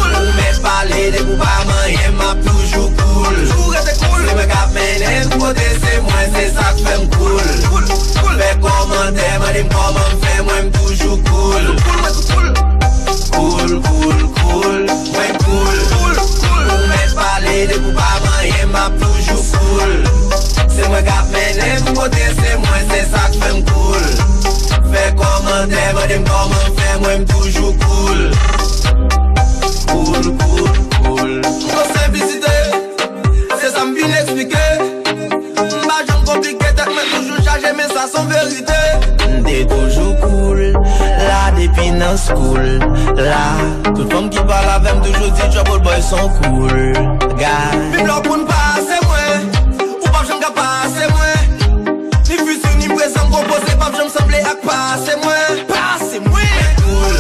Ou mèt pale, depi w pa manyen, m ap toujou cool. Toujou rete cool. Se mwen k ap mennen tout kote, se mwen, se sa k fè m cool. Cool, cool. Fè kòmantè, mande m kòman m fè, mwen m toujou cool. Cool, mwen tou cool. Cool, cool, cool. Mwen cool. Cool, cool. Ou mèt pale, depi w pa manyen, m ap toujou cool. Se mwen k ap mennen tout kote, se mwen, se sa k fè m cool. Fè kòmantè, mande m kòman m fè, mwen m toujou cool. Cool, cool, cool. M gon senplisite, se sa m vin eksplike. M pa janm konplike tèt mwen, toujou chaje, men sa se yon verite. M te toujou cool, la depi nan school la. Tout fanm ki pale avè m toujou di Trouble Boy se yon cool guy. Vin lò pou n pase mwen, ou p ap janm ka pase mwen. Ni fiti ni prezan m konpoze, p ap janm sanble ak pase mwen. Pase mwen. Mwen cool.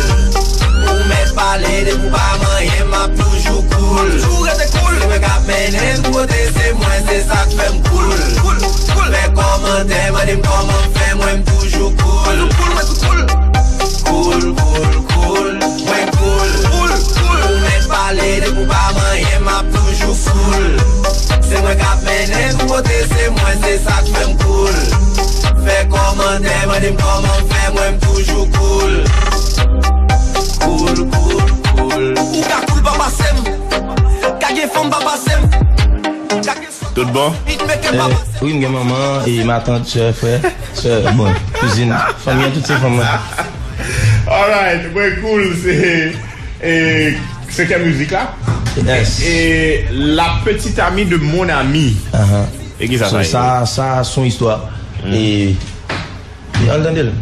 Ou mèt pale, depi w pa manyen, m ap toujou cool. Toujou rete cool. Se mwen k ap mennen tout kote, se mwen, se sa k fè m cool. Cool, cool. Fè kòmantè, mande m kòman m fè, mwen m toujou cool. Cool, mwen tou cool. Cool, cool, cool. Mwen cool. Cool, cool. Ou mèt pale, depi w pa manyen, m ap toujou cool. Se mwen k ap mennen tout kote, se mwen, se sa k fè m cool. Fè kòmantè, mande m kòman m fè, mwen m toujou cool. Cool, cool, cool. Ou ka cool pa pase m. Ka gen fanm pa pase m. Ka gen... Tout bon? Beatmaker pa pase m. Wi, m gen manman, e matant, sè, frè, sè, bon, kouzin, fanmi an, tout se fanm mwen. Alright, mwen cool, se, e, sektè mizik la. Yes. E, la petite amie de mon ami. Ahan. E kisa sa ye? Sa, sa se yon istwa. E, e ann tande l.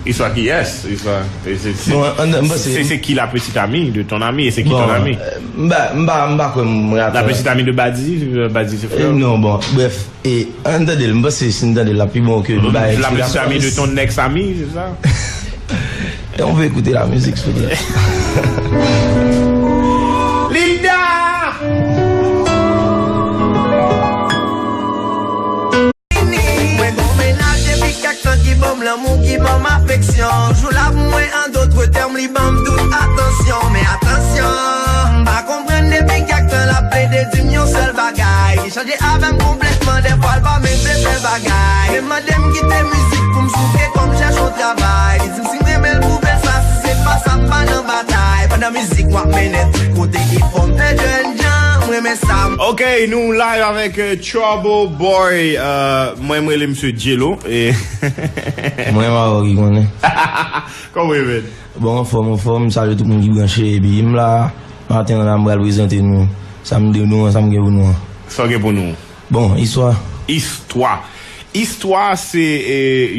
Istwa kiyès? Istwa, e se, se, bon, ann, ann, se, se ki la petite amie de ton ami? E se ki ton ami? Bon, e, m pa, m pa, m pa kwè m rate. La petite amie de Badi, Badi se frè w? E non, bon, brèf. E ann tande l, m panse si n tande l, l ap pi bon ke nou bay eksplikasyon. La petite amie de ton ex-ami, se sa? E on veut écouter la musique, s'il vous plaît. Linda! Mwen gon mennaj depi kèk tan ki ban m lanmou, ki ban m afeksyon. Toujou la pou mwen, an dòt tèm, li ban m tout atansyon. Men atansyon, m pa konprann depi kèk tan l ap plede di m yon sèl bagay. Chanje avè m konplètman, dèfwa l pa menm vle fè bagay. Menm mande m kite mizik pou m souke kò m chèche yon travay. Li di m si m renmen l pou bèl sa, si se pa sa m pa nan batay. Nan mizik w ap mennen tout kote ki fò m fè jèn jan, m renmen sa. Ok, nou live avèk euh, Trouble Boy. Euh, mwen, mwen rele Misye Djelo. E Mwen, Mawò ki konnen. Kòman w ye, men? Bon, anfòm, anfòm. Salye tout moun ki branche. Epi, m la, maten an la, m pral prezante nou sa m de nou an, sa m gen pou nou an. Sa w gen pou nou? Bon, istwa. Istwa. Istwa, se, e,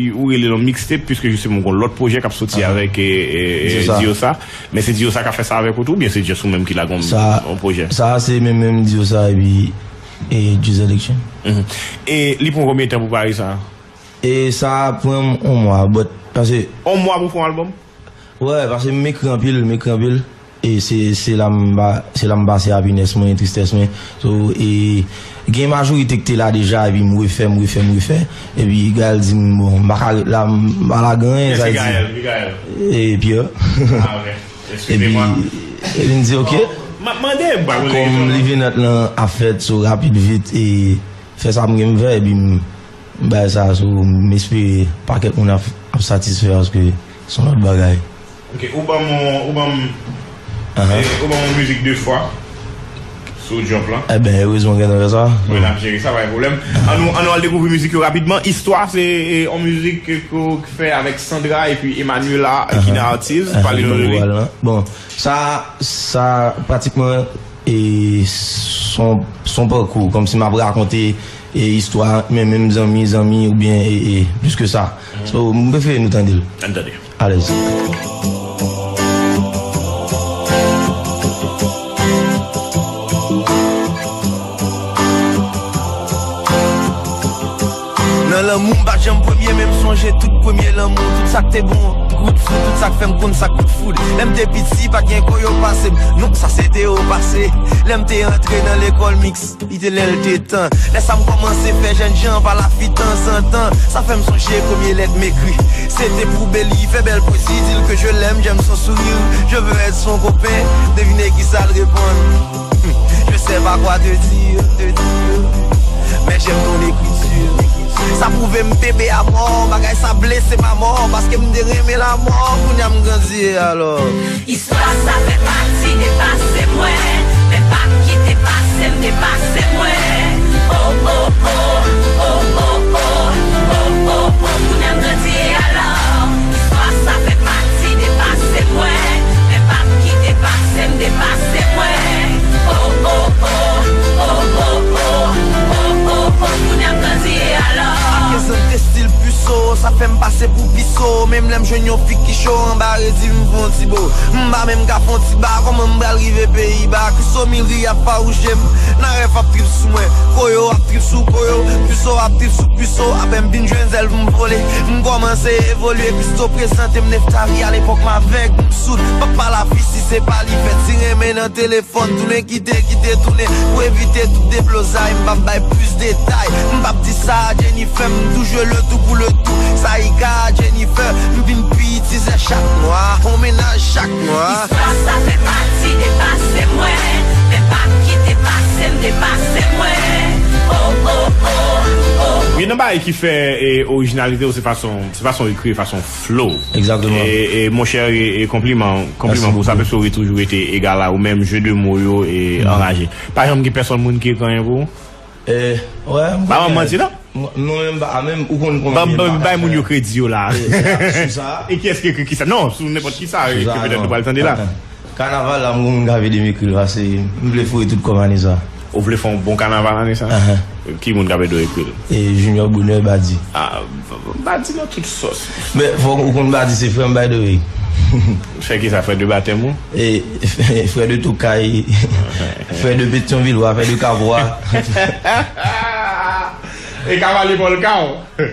ou rele l yon mixtape, puisque justement, gon lòt pwojè k ap soti avèk e, e, e, Diosa. Diosa. Men se Diosa k ap fè sa avèk ou tou, oubyen se just ou menm ki lage yon, yon pwojè? Sa, se menm, menm Diosa, epi, e, Djizz Election. Mhm. E li pran konbyen tan pou pare sa? E sa pran m yon mwa, but, paske yon mwa pou fè yon album? Wè, paske m ekri anpil, m ekri anpil. E se, se la m ba, se la m pase happiness mwen, tristès mwen. So, e gen majorite ki te la deja, epi m refè, m refè, m refè. Epi Gaël di m, bon, m pa ka ret la, m pa lage anyen, sa di. Kiyès ki Gaël? Ki Gaël? E Pierre. Ah, ok. Epi, epi m di, ok. M ap mande, m pa konnen. Kòm Live Night lan ap fèt, so, rapid, vit, e fè sa m gen m fè, epi m, m bay sa, so, m espere pakèt moun ap, ap satisfè, paske se yon lòt bagay. Ok, ou ban m, ou ban m, eh, ou ban m yon mizik de fwa sou Jump lan. Eben, erezman w gentan fè sa. Wi, n ap jere sa, pa gen pwoblèm. Ann nou, ann nou al dekouvri mizik yo rapidman. Istwa, se, eh, yon mizik ke, ke w fè avèk Sandra epi Emmanuela, ki nan Artist. Pale nou de li. Bon, sa, sa, pratikman, e s on, s on pakou, kòmsi m ap rakonte, e istwa ant men menm zanmi, zanmi, oubyen, e, e, plis ke sa. So, m prefere nou tande l. Ann tande. Alèz. Nan lanmou, m pa t janm premye, men m sonje tout premye lanmou. Tout sa k te bon, kout foud, tout sa k fè m konn sa k kout foud. Lè m te piti, pa t gen koyo pase m. Non, sa se te o pase. Lè m te antre nan lekòl miks, li te lè l te tan. Lè sa m kòmanse fè jèn jan pa lafi tanzantan. Sa fè m sonje premye lèt m ekri. Se te pou Beli, fè bèl pwezi, di l ke je l'aime, j'aime son sourire. Je veux être son copain, devine kisa l reponn. Hmm, je sais pas quoi te dire, te dire, mais j'aime ton écriture. Sa pwouve m bebe amò, bagay sa blese m amò, paske m te renmen lanmò, kounye a m grandi e alò. Istwa sa fè pati de pase mwen, men pa kite pase m depase mwen. Oh, oh, oh, oh, oh, oh, oh, oh, oh, kounye a m grandi e alò. Istwa sa fè pati de pase mwen, men pa kite pase m depase mwen. Oh, oh, oh, oh, oh, oh, oh, oh, oh, kounye a m grandi e alò. A kenz an te stil pi so, sa fè m pase pou pi so. Menm lè m jwenn yon fi ki cho, anba redi m fè yon ti bo. M pa menm ka fè yon ti ba, kòman m pral rive Peyiba? Kriso Milri ap fawouche m, narèf ap trip sou mwen. Koyo ap trip sou koyo, puso ap trip sou puso. Apre m vin jwenn zèl pou m vole, m kòmanse evolye. Kristo prezante m Neftali, alepòk m avèg, m soud. Papa lafi si se pa li fèt, si renmen nan telefòn, tounen kite, kite tounen. Pou evite tout deblozay, m p ap bay plis detay. M p ap di sa a Jennifer, m tou jwe le tou pou le tou. Sa Ika a Jennifer, m vin pi itizè chak mwa. On mennaj chak mwa. Istwa sa fè pati de pase mwen, men pa kite pase m depase mwen. Oh, oh, oh, oh. Youn nan bagay ki fè, e, orijinalite w, se fason, se fason w ekri, fason flow. Egzakteman. E, e, monchè, e, e konpliman, konpliman pou sa, paske w toujou rete egal a ou menm, je de mo yo, e, anraje. Pa janm gen pèsonn moun ki ekri anyen pou ou? E, wè, m pa ban m manti, non? Mwen, mwen menm, pa menm, ou konn kòman m ye, m pa ka fè. Bay moun yo kredi yo la. E, sou sa. E kiyès ki ekri kisa? Non, sou nenpòt kisa, e, ke petèt nou pral tande la. Kanaval la, m gon moun k ap ede m ekri l, paske m vle foure tout kòb ane sa. Ou vle fè yon bon kanaval ane sa? Ahan. Ki moun k ap ede w ekri l? E Junior Bonheur, Badi. Ah, Badi nan tout sòs. Men, fòk ou konn Badi se frè m, by the way. Frè kisa? Frè de batèm ou? E, frè de Tokay, frè de Petyonvil, frè de Kabwa. E Kavalye Pòlka w?